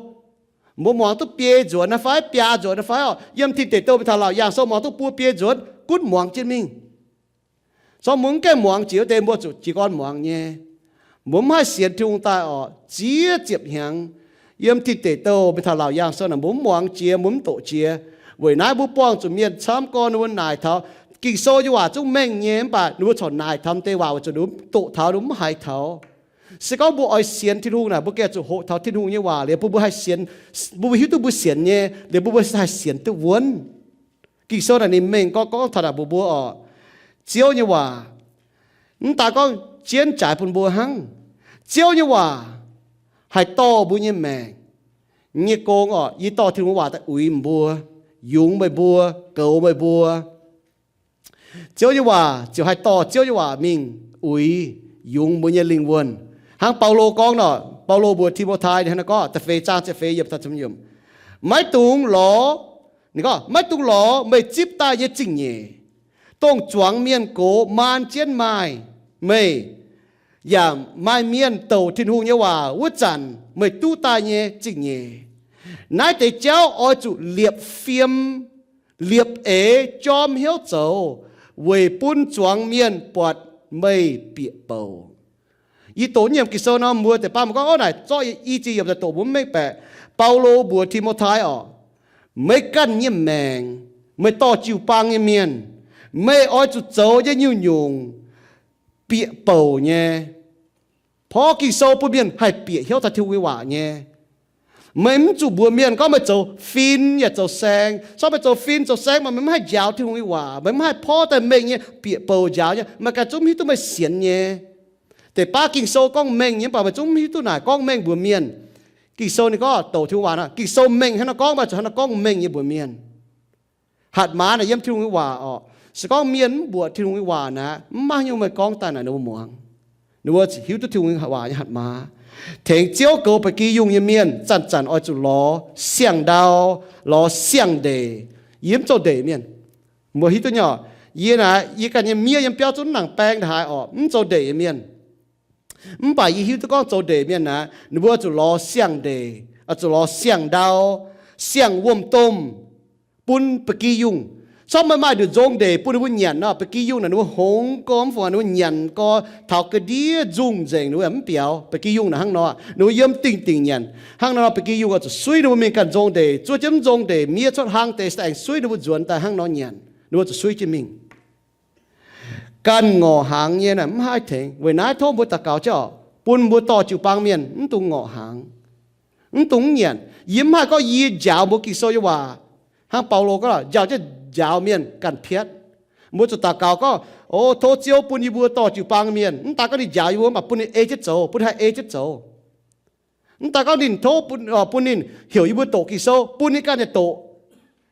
Mbuo muangx duqv biei nzuonx naaiv fai, biaa nzuonx naaiv fai orqc, yiem Tin Deic Douh mingh taux Laauc Yaangh Sou muangx duqv buo biei nzuonx, gunv muangx jienv mingh. Zorqv mbuo mv gaengh muangx jiex wuov deix, mbuo zuqc jiez gorn muangx nyei. Mbuo mv haih sienx Tin-Hungh daaih orqc, ziex ziepc hnyangx. Yiem Tin Deic Douh mingh taux Laauc Yaangh Sou naaic, mbuo mv muangx jiex, mbuo mv doqc jiex. Weic naaiv mbuo buangh zuqc mienh camv gorn ninh mbuo naaic taux Ging-Sou nyei waac zungv mengh nyei, mv baac ninh mbuo corc naaic taux deix waac weic zuqc ninh mbuo mv doqc taux, ninh mbuo mv haiz taux. Se gorngv mbuo oix sienx Tin-Hungh naaic, mbuo gengh zuqc hoqc taux Tin-Hungh nyei waac liuz bun mbuo haih sienx, bun mbuo hiuv duqv mbuo sienx nyei, liuz bun mbuo haih sienx duqv wuonv. Ging-Sou naaic ninh mengh gorngv, gorngv taux naaic mbuox mbuo orqc, Ziouv nyei waac mv daaih gorngv jienv jaaix bun mbuo hnangv. Ziouv nyei waac haih dorh mbuo nyei maengc nyei gong orqc. Yie dorh Tin-Hungh waac daaih uix mbuo, yungz meih mbuo, goux meih mbuo. Ziouv nyei waac ziouc haih dorh Ziouv nyei waac mingh uix, yungz mbuo nyei lingh wuonh. Hnangv Baulo gorngv nor, Baulo mbuox Ti^mo^tai hnangv naaiv gorngv, da'feix zaang ziepc feix yiemc, maiv dungx lorz, ninh gorngv, maiv dungx lorz meih zipv daaih nyei zingh nyeic, dongh zuangx mienh gox maan jienv maaih meih, yaac maaih mienh douc Tin-Hungh nyei waac wuov zanc meih duqv daaih nyei zingh nyeic. Naaiv deix jauv oix zuqc liepc fiem, liepc eix, jorm hnyouv zoux, weic bun zuangx mienh buatc meih bieqc bouc. Yie doqc nyiemc Ging-Sou nor, mbuo deix baav mbuo gorngv, ov, naaic zorqv i ziex yiemc daaih doqc mbuo mv mengh baeqc. Baulo mbuox Ti^mo^tai orqc, meih ganh nyei maengc, meih dorh jiu-baang nyei mienh, meih oix zuqc zoux nyei nyungc-nyungc bieqc bouc nyei. Porv Ging-Sou bun mienh haih bieqc hnyouv taux Tin-Hungh nyei waac nyei. Meih mv zuqc mbuox mienh gorngv meih zoux fin yaac zoux saeng. Sorng meih zoux fin zoux saeng, meih mv haih njaaux Tin-Hungh nyei waac, meih mv haih porv daaih mengh nyei bieqc bouc njaaux nyei, meih ganh zungv mv hiuv duqv meih sienx nyei. Deix baav Ging-Sou gorngv mengh nyei, mv baac meih zungv mv hiuv duqv naaic gorngv mengh mbuox mienh. Ging-Sou ninh gorngv douc Tin-Hungh waac nor, Ging-Sou mengh hnangv nor gorngv, meih zuqc hnangv nor gorngv mengh nyei mbuox mienh. Hatc maaz naaic yiem Tin-Hungh nyei waac orqc. Se gorngv mienh mv mbuoqc Tin-Hungh nyei waac naaic, mv maaih nyungc meih gorngv daaih naaic ninh mbuo muangx. Ninh mbuo hiuv duqv Tin-Hungh nyei waac nyei hatc maaz. Tengx Ziouv goux ba'gi yungh nyei mienh zanc-zanc oix zuqc lorz siang-ndau, lorz siang-ndeic. Yie mv zoux ndeic mienh. Mbuo hiuv duqv nyei orqc, yie naaic, yie ganh nyei miev yiem biauv zunv nangc baeng ndaaih haaix orqc, mv zoux ndeic nyei mienh. Mv baac yie hiuv duqv gorngv zoux ndeic mienh naaic, ninh mbuo zuqc lorz siang-ndeic, zuqc lorz siang-ndau, siang-wuom-domh, bun ba'gi yungh. Corc maaih maaih nduqc nzong ndeic bun ninh mbuo nyanc nor, ba'gi yungh naaic ninh mbuo hngongx gorx mv fungc, ninh mbuo nyanc gorx taux ga'ndiev nzungh nzengc, ninh mbuo yaac mv biaux. Ba'gi yungh naaic hnangv nor, ninh mbuo yiem dingh dingh nyanc. Hnangv nor, ba'gi yungh oix zuqc suiv ninh mbuo mingh ganh nzong ndeic, zuov jienv nzong ndeic miev cuotv hlang deix, se aengx suiv ninh mbuo nzuonx daaih hnangv nor nyanc, ninh mbuo zuqc suiv jienv mingh. Ganh ngorc hnaangx nyei naaic mv haih tengx. Weic naaiv tov mbuo daux gaux jienv orqc, bun mbuo dorh jiu-baang mienh mv dungx ngorc hnaangx, mv dungx mv nyanc. Yie mv haih gorngv yie njaaux mbuo Ging-Sou nyei waac hnangv Baulo gorngv, njaaux jienv njaaux mienh ganh piatv. Mbuo zuqc daux gaux gorngv, o, tov Ziouv bun yie mbuo dorh jiu-baang mienh, mv daaih gorngv ninh njaaux yie mbuo, mv baac bun ninh ei jienv zoux, bun ninh haih ei jienv zoux. Mv daaih gorngv ninh tov bun, bun ninh heuc yie mbuo doqc Ging-Sou, bun ninh ganh yaac doqc.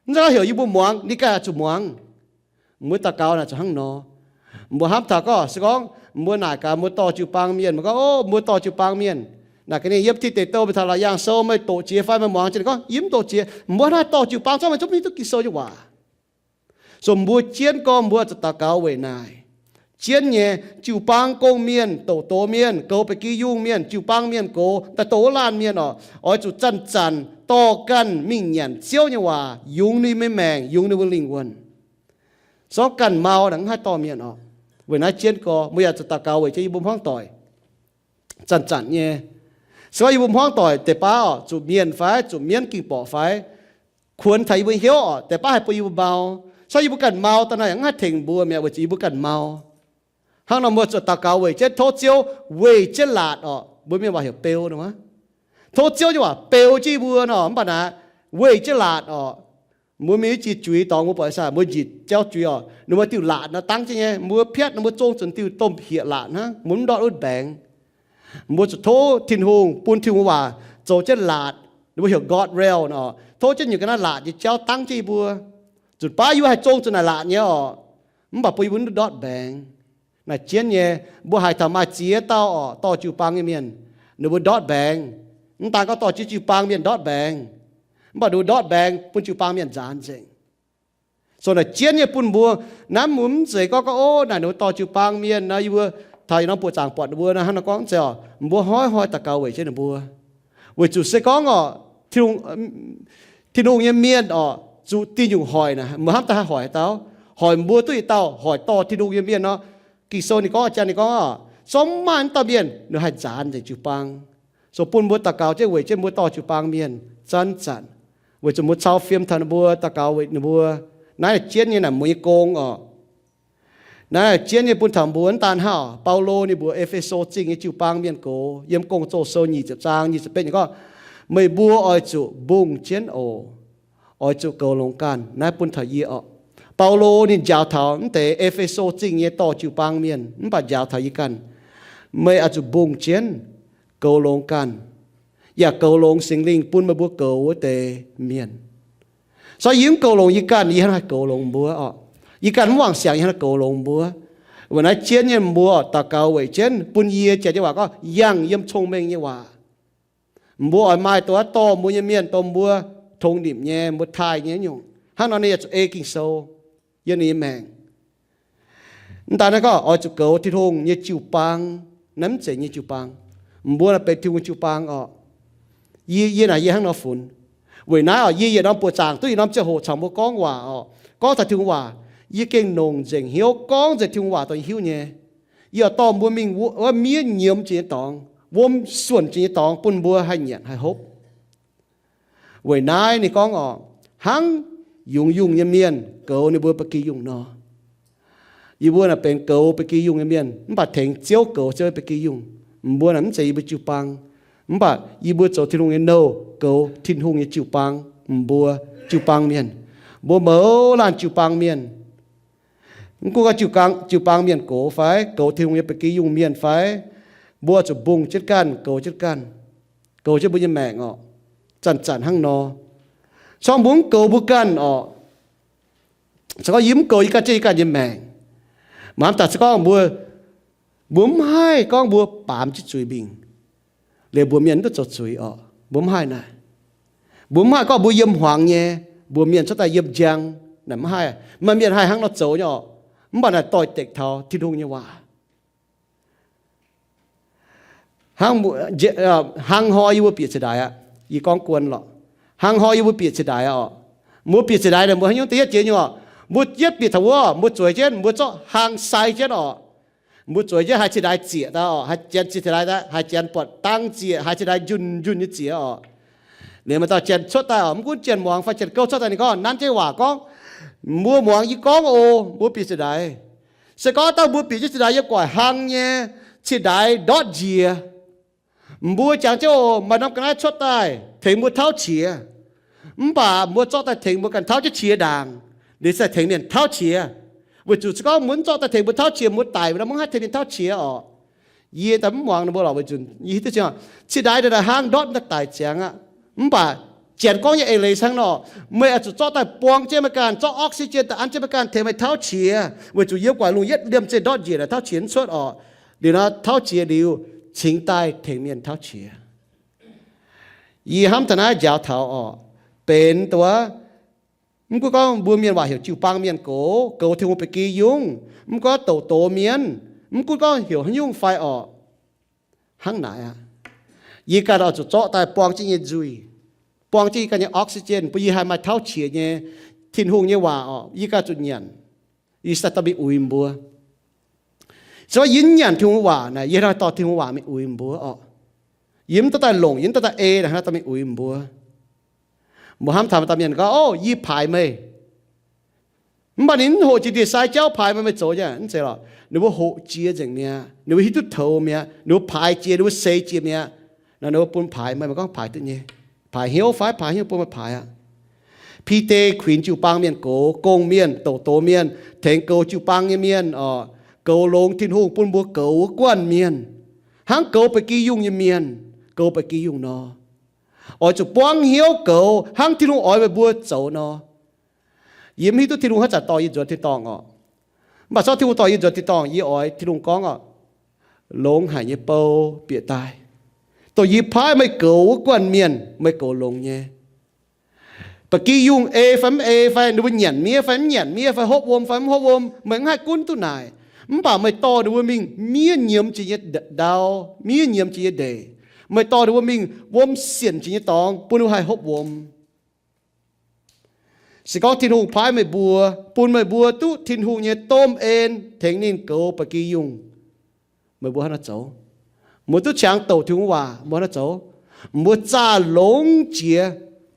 Mv daaih gorngv heuc yie mbuo muangx, ninh ganh yaac zuqc muangx. Mbuo daux gaux naaic zuqc hnangv nor. Mbuo hnamv taux gorngv, se gorngv mbuo naaic gaax mbuo dorh jiu-baang mienh, mbuo gorngv, o, mbuo dorh jiu-baang mienh, naaic gaax ninh yiem Tin Deic Douh mingh taux Laauc Yaangh Sou, meih doqc jiex fai meih muangx jienv? Ninh gorngv, yie mv doqc jiex. Mbuo hnangv haaix dorh jiu-baang, zorqv meih zungv mv hiuv duqv Ging-Sou nyei waac. So mbuo jienv gorngv mbuo zuqc daux gaux weic naaic. Jienv nyei, jiu-baang gong-mienh, doqc doz mienh, goux ba'gi yungh mienh, jiu-baang mienh gox, daaih doqc wuov laanh mienh orqc, oix zuqc zanc-zanc dorh ganh mingh nyanc Ziouv nyei waac, yungz ninh mbuo maengc, yungz ninh mbuo lingh wuonh. Sorng ganh mau naaic mv haih dorh mienh orqc. Weic naaiv jienv gorx mbuo yaac zuqc daux gaux weic jienv yie mbuo hmuangv doic. Zanc-zanc nyei. Se gorngv yie mbuo hmuangv doic deix baav orqc, zuqc mienh fai zuqc mienv ging-borqc fai, kuonx taux yie mbuo hnyouv orqc, deix baav haih bun yie mbuo mau. Sorng yie mbuo ganh mau daaih naaic yaac mv haih tengx mbuo mi'aqv, weic zuqc yie mbuo ganh mau. Hnangv nor mbuo zuqc daux gaux weic jienv tov Ziouv, weic jienv laatc orqc. Mbuo mienh waac heuc beu nor. Tov Ziouv nyei waac beu jienv yie mbuo nor, mv baac naaic, weic jienv laatc orqc. Mbuo mingh jiex juiz dorngx mbuo buatc sai mbuo njiec jauv juiz oc, ninh mbuo diuh laatc nor dangv jienv nyei. Mbuo piatv ninh mbuo zong zuqc diuh domh hlieqv laatc hnangv, mbuo mv ndortv wuov mbaengx. Mbuo zuqc tov Tin-Hungh, bun Tin-Hungh waac zoux jienv laatc, ninh mbuo heuc guardrail nor, tov jienv nyungc ga'naaiv laatc nyei jauv dangv jienv yie mbuo. Zuqc baav yie mbuo haih zong zuqc naaic laatc nyei oc, mv baac bun yie mbuo mv ndortv mbaengx. Naaic jienv nyei, mbuo haiz taux maaih ziex dauh oc, dorh jiu-baang nyei mienh, ninh mbuo ndortv mbaengx. Mv daan gorngv dorh jienv jiu-baang mienh ndortv mbaengx, mv baac ninh mbuo ndortv mbaengx bun jiu-baang mienh nzaanx nzengc. So naaic jienv nyei bun mbuo, naaiv mbuo mv zeiz gorngv gorngv, ov, naaic ninh mbuo dorh jiu-baang mienh nor, yie mbuo taux yietc norm buoqc zaangc buatc ninh mbuo nor, hnangv nor gorngv mv zeiz oc. Mbuo hnoi-hnoi daux gaux weic jienv ninh mbuo. Weic zuqc se gorngv oc, Tin-Hungh, Tin-Hungh nyei mienh oc, zuqc diuh nyungc hoic naaic, mbuo hnamv daaih haih hoic haaix dauh? Hoic mbuo duqv yietc dauh hoic dorh Tin-Hungh nyei mienh nor. Ging-Sou ninh gorngv, a'jang ninh gorngv oc, zorqv mv maaih wuov dauh mienh ninh haih nzaanx nzengc jiu-baang. So bun mbuo daux gaux jienv weic jienv mbuo dorh jiu-baang mienh zanc-zanc, weic zuqc mbuo cau fiem taux ninh mbuo, daux gaux weic ninh mbuo. Naaiv jienv nyei naaic mbuo nyei gong oc. Naaiv jienv nyei bun taux mbuo hnangv daan hnangv Baulo ninh mbuox E^fe^so Zingh nyei jiu-baang mienh gox yiem Gong-Zoh sou nyic ziepc zaang nyic ziepc betv nyei gorngv, meih mbuo oix zuqc mbungh jienv oc. Oix zuqc goux longx ganh. Naaiv bun taux yie oc. Baulo ninh njaaux taux mv deix E^fe^so Zingh nyei dorh jiu-baang mienh mv baac njaaux taux yie ganh, meih oix zuqc mbungh jienv, goux longx ganh, yaac goux longx Singx Lingh bun meih mbuo goux wuov deix mienh. So yie mv goux longx yie ganh, yie hnangv haih goux longx mbuo oc. Yie ganh mv wangc siangx, yie hnangv haih goux longx mbuo. Weic naaiv jienv nyei mbuo daux gaux weic jienv bun yie, janx nyei waac gorngv, yangh yiem cong-mengh nyei waac. Mbuo oix maaih dongh wuov dorh mbuo nyei mienh dongh mbuo tongx nimc nyei, mbuo taaih nyei nyungc. Hnangv nor ninh yaac zuqc ei Ging-Sou yiem ninh nyei maengc. Mv daan naaiv gorngv oix zuqc goux Tin-Hungh nyei jiu-baang. Naaiv mv zeiz nyei jiu-baang. Mbuo naaic benx Tin-Hungh jiu-baang oc. Yie, yie naaic yie hnangv nor funx. Weic naaiv oc, yie yietc norm buoqc zaangc duqv yietc norm ziangh hoc caux mbuo gorngv waac oc, gorngv taux Tin-Hungh waac, yie gengh longc nzengc hnyouv gorngv nzengc Tin-Hungh waac dongh hiuv nyei. Yie oix dorh mbuo mingh wuov miev nyiemz jiex nyei dorngx, wuom suonc jiex nyei dorngx bun mbuo haih nyanc haih hopv. Weic naaiv ninh gorngv oc, hnangv yungz yungh nyei mienh goux ninh mbuo ba'gi yungh nor, yie mbuo naaic benx goux ba'gi yungh nyei mienh, mv baac tengx Ziouv goux Ziouv ba'gi yungh. Mbuo naaic mv zeiz yie mbuo jiu-baang, mv baac yie mbuo zoux Tin-Hungh nyei nouh, goux Tin-Hungh nyei jiu-baang, mbuo jiu-baang mienh. Mbuo mouz laanh jiu-baang mienh, mv gunv gorngv jiu-baang mienh gox fai goux Tin-Hungh nyei ba'gi yungh mienh fai, mbuo zuqc mbungh jienv ganh, goux jienv ganh, goux jienv mbuo nyei maengc oc. Zanc-zanc hnangv nor, se gorngv mbuo mv goux mbuo ganh oc, se gorngv yie mv goux yie ganh jienv yie ganh nyei maengc, maaih hnamv daaih se gorngv mbuo, mbuo mv haih gorngv mbuo baamz jienv zuiz mingh, liuz mbuox mienh mv duqv zoux zuiz oc. Mbuo mv haih naaic. Mbuo mv haih gorngv mbuo yiem hmuangx nyei, mbuox mienh cuotv daaih yiem njang. Naaic mv haih. Maaih mienh haih hnangv nor zoux nyei oc. Mv baac naaic doix-dekc taux Tin-Hungh nyei waac. Hnangv, hnangv hnoi yie mbuo bieqc ciex ndaaix aqv. Yie gorngv guon lorqc. Hnangv hnoi yie mbuo bieqc ciex ndaaix oc. Mbuo bieqc ciex ndaaix naaic mbuo hnangv nyungc da'yietv jiex nyungc oc. Mbuo yietv bieqc taux wuov, mbuo zueiz jienv, mbuo zorqv hlang sai jienv oc. Mbuo zueiz jienv haiz ciex ndaaix zieqc daaih oc, haiz janx zieqc ciex ndaaix daaih, haiz janx buatc dang zieqc, haiz ciex ndaaix njunh njunh nyei zieqc oc. Liuz maaih dauh janx cuotv daaih oc, mv gunv janx muangx fai janx gouv cuotv daaih, ninh gorngv, nanv jienv waac gorngv, mbuo muangx yie gorngv oc, mbuo bieqc ciex ndaaix. Se gorngv dauh mbuo bieqc jienv ciex ndaaix yiem gu'nguaaic hlang nyei, ciex ndaaix ndortv njiec, mbuo jangx jienv oc, maaih norm ga'naaiv cuotv daaih tengx mbuo tauv qiex. Mv baac mbuo zorqv daaih tengx mbuo ganh tauv jienv qiex ndaangc, liuz se tengx mienh tauv qiex. Weic zuqc se gorngv mbuo mv zorqv daaih tengx mbuo tauv qiex, mbuo daic nor mv haih tengx mienh tauv qiex oc. Yie daaih mv muangx ninh mbuo lorqc, weic zuqc yie hiuv duqv zingh oc, ciex ndaaix ndaaih hnangv ndortv daaih ziangx aqv. Mv baac janx gorngv nyei eix leiz hnangv nor, meih oix zuqc zorqv daaih buang jienv meih ganh, zorqv oxygen daaih an jienv meih ganh tengx meih tauv qiex, weic zuqc yiem gu'nguaaic lungh yietv liemh zinh ndortv njiec naaic tauv qiex mv cuotv oc. Liuz nor tauv qiex liuz cingx daaih tengx mienh tauv qiex. Yie hnamv taux naaiv njaaux taux oc, benx dongh wuov, mv gunv gorngv mbuo mienh waac heuc jiu-baang mienh gox, goux Tin-Hungh ba'gi yungh, mv gunv douc doz mienh, mv gunv gorngv heuc haaix nyungc fai orqc, hnangv naaic aqv. Yie ganh oix zuqc zorqv daaih buang jienv nyei nzuih, buang jienv yie ganh nyei oxygen, bun yie haih maaih tauv qiex nyei Tin-Hungh nyei waac orqc, yie ganh zuqc nyanc. Yie se daaih dorh mingh uix mbuo. Se gorngv yie mv nyanc Tin-Hungh waac naaic, yie hnangv dorh Tin-Hungh waac mingh uix mbuo orqc. Yie mv dorh daaih longc, yie mv dorh daaih ei naaic, hnangv dorh mingh uix mbuo. Mbuo hnamv taux maaih dauh mienh gorngv, ov, yie paaix meih. Mv baac ninh mv hoqc jiex ndie-sai jauv paaix meih, meih zoux nyei, mv zeiz lorqc. Ninh mbuo hoqc jiex nzengc mi'aqv. Ninh mbuo hiuv duqv toux mi'aqv. Ninh mbuo paaix jiex, ninh mbuo seix jiex mi'aqv. Nor ninh mbuo bun paaix meih, meih gorngv paaix duqv nyei. Paaix hnyouv fai paaix hnyouv bun meih paaix aqv. Bide kuinx jiu-baang mienh goux, gong mienh, douc doz mienh, tengx goux jiu-baang nyei mienh, goux longx Tin-Hungh bun mbuo goux wuov guanh mienh, hnangv goux ba'gi yungh nyei mienh goux ba'gi yungh nor. Oix zuqc buangv hnyouv goux hnangv Tin-Hungh oix meih mbuo zoux nor. Yie mv hiuv duqv Tin-Hungh haaix zanc dorh yie nzuonx tin-dorngh orqc. Mv baac corc Tin-Hungh dorh yie nzuonx tin-dorngh, yie oix Tin-Hungh gorngv orqc, longx haic nyei bou bieqc daaih, dongh yie paaiv meih goux wuov guanh mienh meih goux longx nyei. Ba'gi yungh ei fai mv ei, fai ninh mbuo nyanc miev fai mv nyanc miev, fai hopv wuom fai mv hopv wuom, meih mv haih gunv duqv naaic. Mv baac meih dorh ninh mbuo mingh miev nyiemz jiex nyei ndau, miev nyiemz jiex nyei ndeic. Meih dorh ninh mbuo mingh wuom sienc jiex nyei dorngx bun ninh mbuo haih hopv wuom. Se gorngv Tin-Hungh paaiv meih mbuo, bun meih mbuo duqv Tin-Hungh nyei domh en tengx ninh goux ba'gi yungh, meih mbuo hnangv naaiv zoux? Mbuo duqv qangx douc Tin-Hungh waac, mbuo hnangv naaiv zoux? Mbuo zaah longx jiex,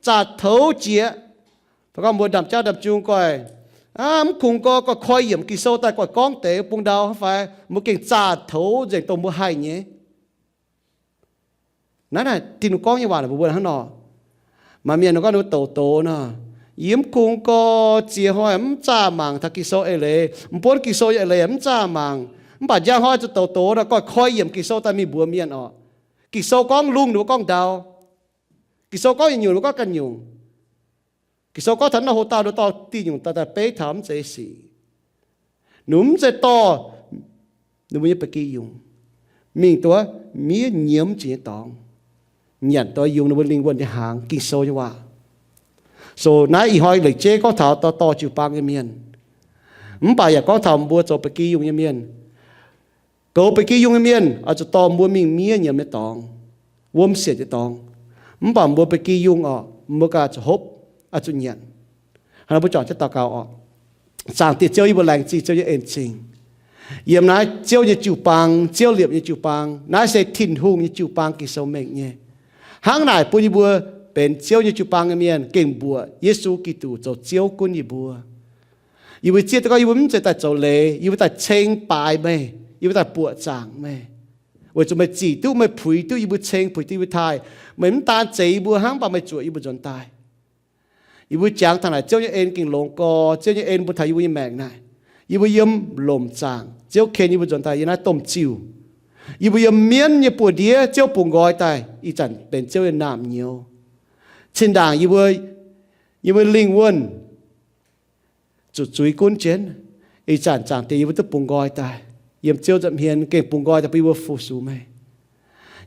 zaah toux jiex. Fai gorngv mbuo ndaamv-jauv ndaamv-jung goiv, mv kungx gorngv goiv koi yiemc Ging-Sou daaih goiv gorngv deix bung ndau hnangv fai, mbuo gengh zaah toux nzengc dongh mbuo haih nyei. Naaiv, naaiv Tin-Hungh gorngv nyei waac mbuox mbuo hnangv nor. Maaih mienh gorngv ninh mbuo douc doz nor, yie mv kungx gorngv ziex hnoi mv zaah mangc taux Ging-Sou eix leiz, mv buonv Ging-Sou eix leiz mv zaah mangc, mv baac njang hnoi zuqc douc doz nor, goiv koi yiemc Ging-Sou daaih mingh mbuox mienh orqc. Ging-Sou gorngv lungh ninh mbuo gorngv ndau. Ging-Sou gorngv yietc nyungc ninh mbuo gorngv ganh nyungc. Ging-Sou gorngv taux naaiv hoc dauh, ninh dorh diuh nyungc daaih daaih beiv taux mv zeiz sic. Ninh mv zeiz dorh ninh mbuo nyei ba'gi yungh mingh duqv miev nyiemz jiex nyei dorngx, nyanc doix yungz ninh mbuo lingh wuonh nyei hnaangx, Ging-Sou nyei waac. So naaiv ih hnoi lengc jeiv gorngv taux dorh jiu-baang nyei mienh, mv baac yaac gorngv taux mbuo zoux ba'gi yungh nyei mienh. Goux ba'gi yungh nyei mienh oix zuqc dorh mbuo mingh miev nyiemz nyei dorngx, wuom sienc nyei dorngx. Mv baac mbuo ba'gi yungh orqc, mbuo ganh zuqc hopv, oix zuqc nyanc. Hnangv naaiv mbuo juangc jienv daux gaux orqc. Zaangc Diex Ziouv, yie mbuo laengz zingh Ziouv nyei en-zingh. Yiem naaiv Ziouv nyei jiu-baang, Ziouv liepc nyei jiu-baang, naaiv se Tin-Hungh nyei jiu-baang, Ging-Sou mengh nyei. Hnangv naaic bun yie mbuo benx Ziouv nyei jiu-baang nyei mienh gengh mbuoqc Yesu Giduc zoux Ziouv gunv yie mbuo. Yie mbuo zieqv duqv gorngv yie mbuo mv zeiz daaih zoux leiz, yie mbuo daaih ceng baaix meih, yie mbuo daaih buoqc zaangc meih, weic zuqc meih zic duqv, meih puix duqv yie mbuo, ceng puix duqv yie mbuo taaih. Meih mv daan zeix yie mbuo hnangv, mv baac meih zuoqc yie mbuo nzuonx daaih. Yie mbuo jangx taux naaic Ziouv nyei en gengh longx gorx, Ziouv nyei en bun taux yie mbuo nyei maengc naaic. Yie mbuo yiem lomc zaangc, Ziouv ken yie mbuo nzuonx daaih yiem naaiv domh ziuh. Yie mbuo yiem mienv nyei buoz-ndiev, Ziouv bungx nqoi daaih, ih zanc benx Ziouv nyei naamh nyouz. Zinh ndaangc yie mbuo, yie mbuo lingh wuonh zuqc zuiz gunv jienv, ih zanc Zaangc Diex yie mbuo duqv bungx nqoi daaih, yiem Ziouv nza'hmien gengh bungx nqoi daaih bun yie mbuo fu-sux meih.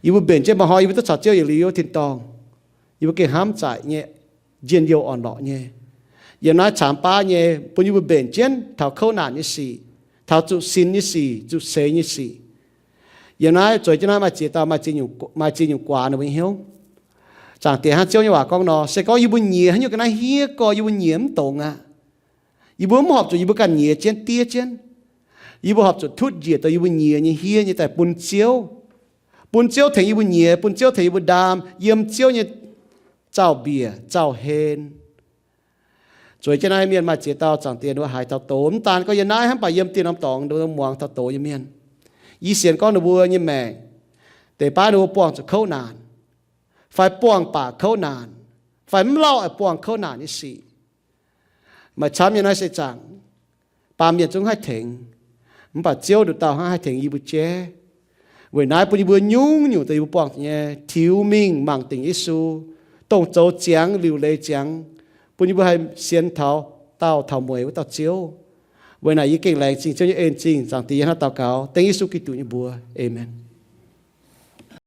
Yie mbuo mbenc jienv maaih hnoi yie mbuo duqv caux Ziouv yietc liuz tin-dorngh, yie mbuo gengh hnamv zaic nyei, njien-youh orn-lorqc nyei. Yiem naaiv caamx baav nyei bun yie mbuo mbenc jienv taux kouv naanc nyei sic, taux zuqc sinx nyei sic, zuqc seix nyei sic. Yiem naaiv zueiz jienv naaiv maaih ziex dauh maaih ziex nyungc guaax ninh mbuo nyei hnyouv. Zaangc Diex, hnangv Ziouv nyei waac gorngv nor, se gorngv yie mbuo nyiex haaix nyungc ga'naaiv hniev gorx, yie mbuo nyiex mv dongz aqv. Yie mbuo mv horpc zuqc yie mbuo ganh nyiex jienv diev jienv. Yie mbuo horpc zuqc tutv njiec dongh yie mbuo nyiex nyei hniev nyei daaih bun Ziouv, bun Ziouv tengx yie mbuo nyiex, bun Ziouv tengx yie mbuo ndaam yiem Ziouv nyei zaux-mbiec zaux-hlen. Zueiz jienv naaiv mienh maaih ziex dauh Zaangc Diex ninh mbuo haiz taux doz, mv daan gorngv yiem naaiv hnangv, mv baac yiem dieh norm dorngx ninh mbuo muangx taux doz nyei mienh. Yie sienx gorngv ninh mbuo nyei maengc deix baav ninh mbuo buangh zuqc kouv naanc, fai buangh baac kouv naanc, fai mv lauh buangh kouv naanc nyei sic. Maaih camv nyei naaiv se zaangc, baamh mienh zungv haih tengx, mv baac Ziouv nduqc dauh hnangv haih tengx yie mbuo jaiv. Weic naaiv bun yie mbuo nyungc-nyungc deix yie mbuo buangh zuqc nyei tiux mingh mangc dingc Yesu, dongh zoux ziangx liuc leiz ziangx, bun yie mbuo haih sienx taux daauh taux mueic wuov dauh Ziouv. Weic naaic yie gengh laengz zingh Ziouv nyei en-zingh. Zaangc Diex, yie hnangv daux gaux dengv Yesu Giduc nyei mbuox. Aamen.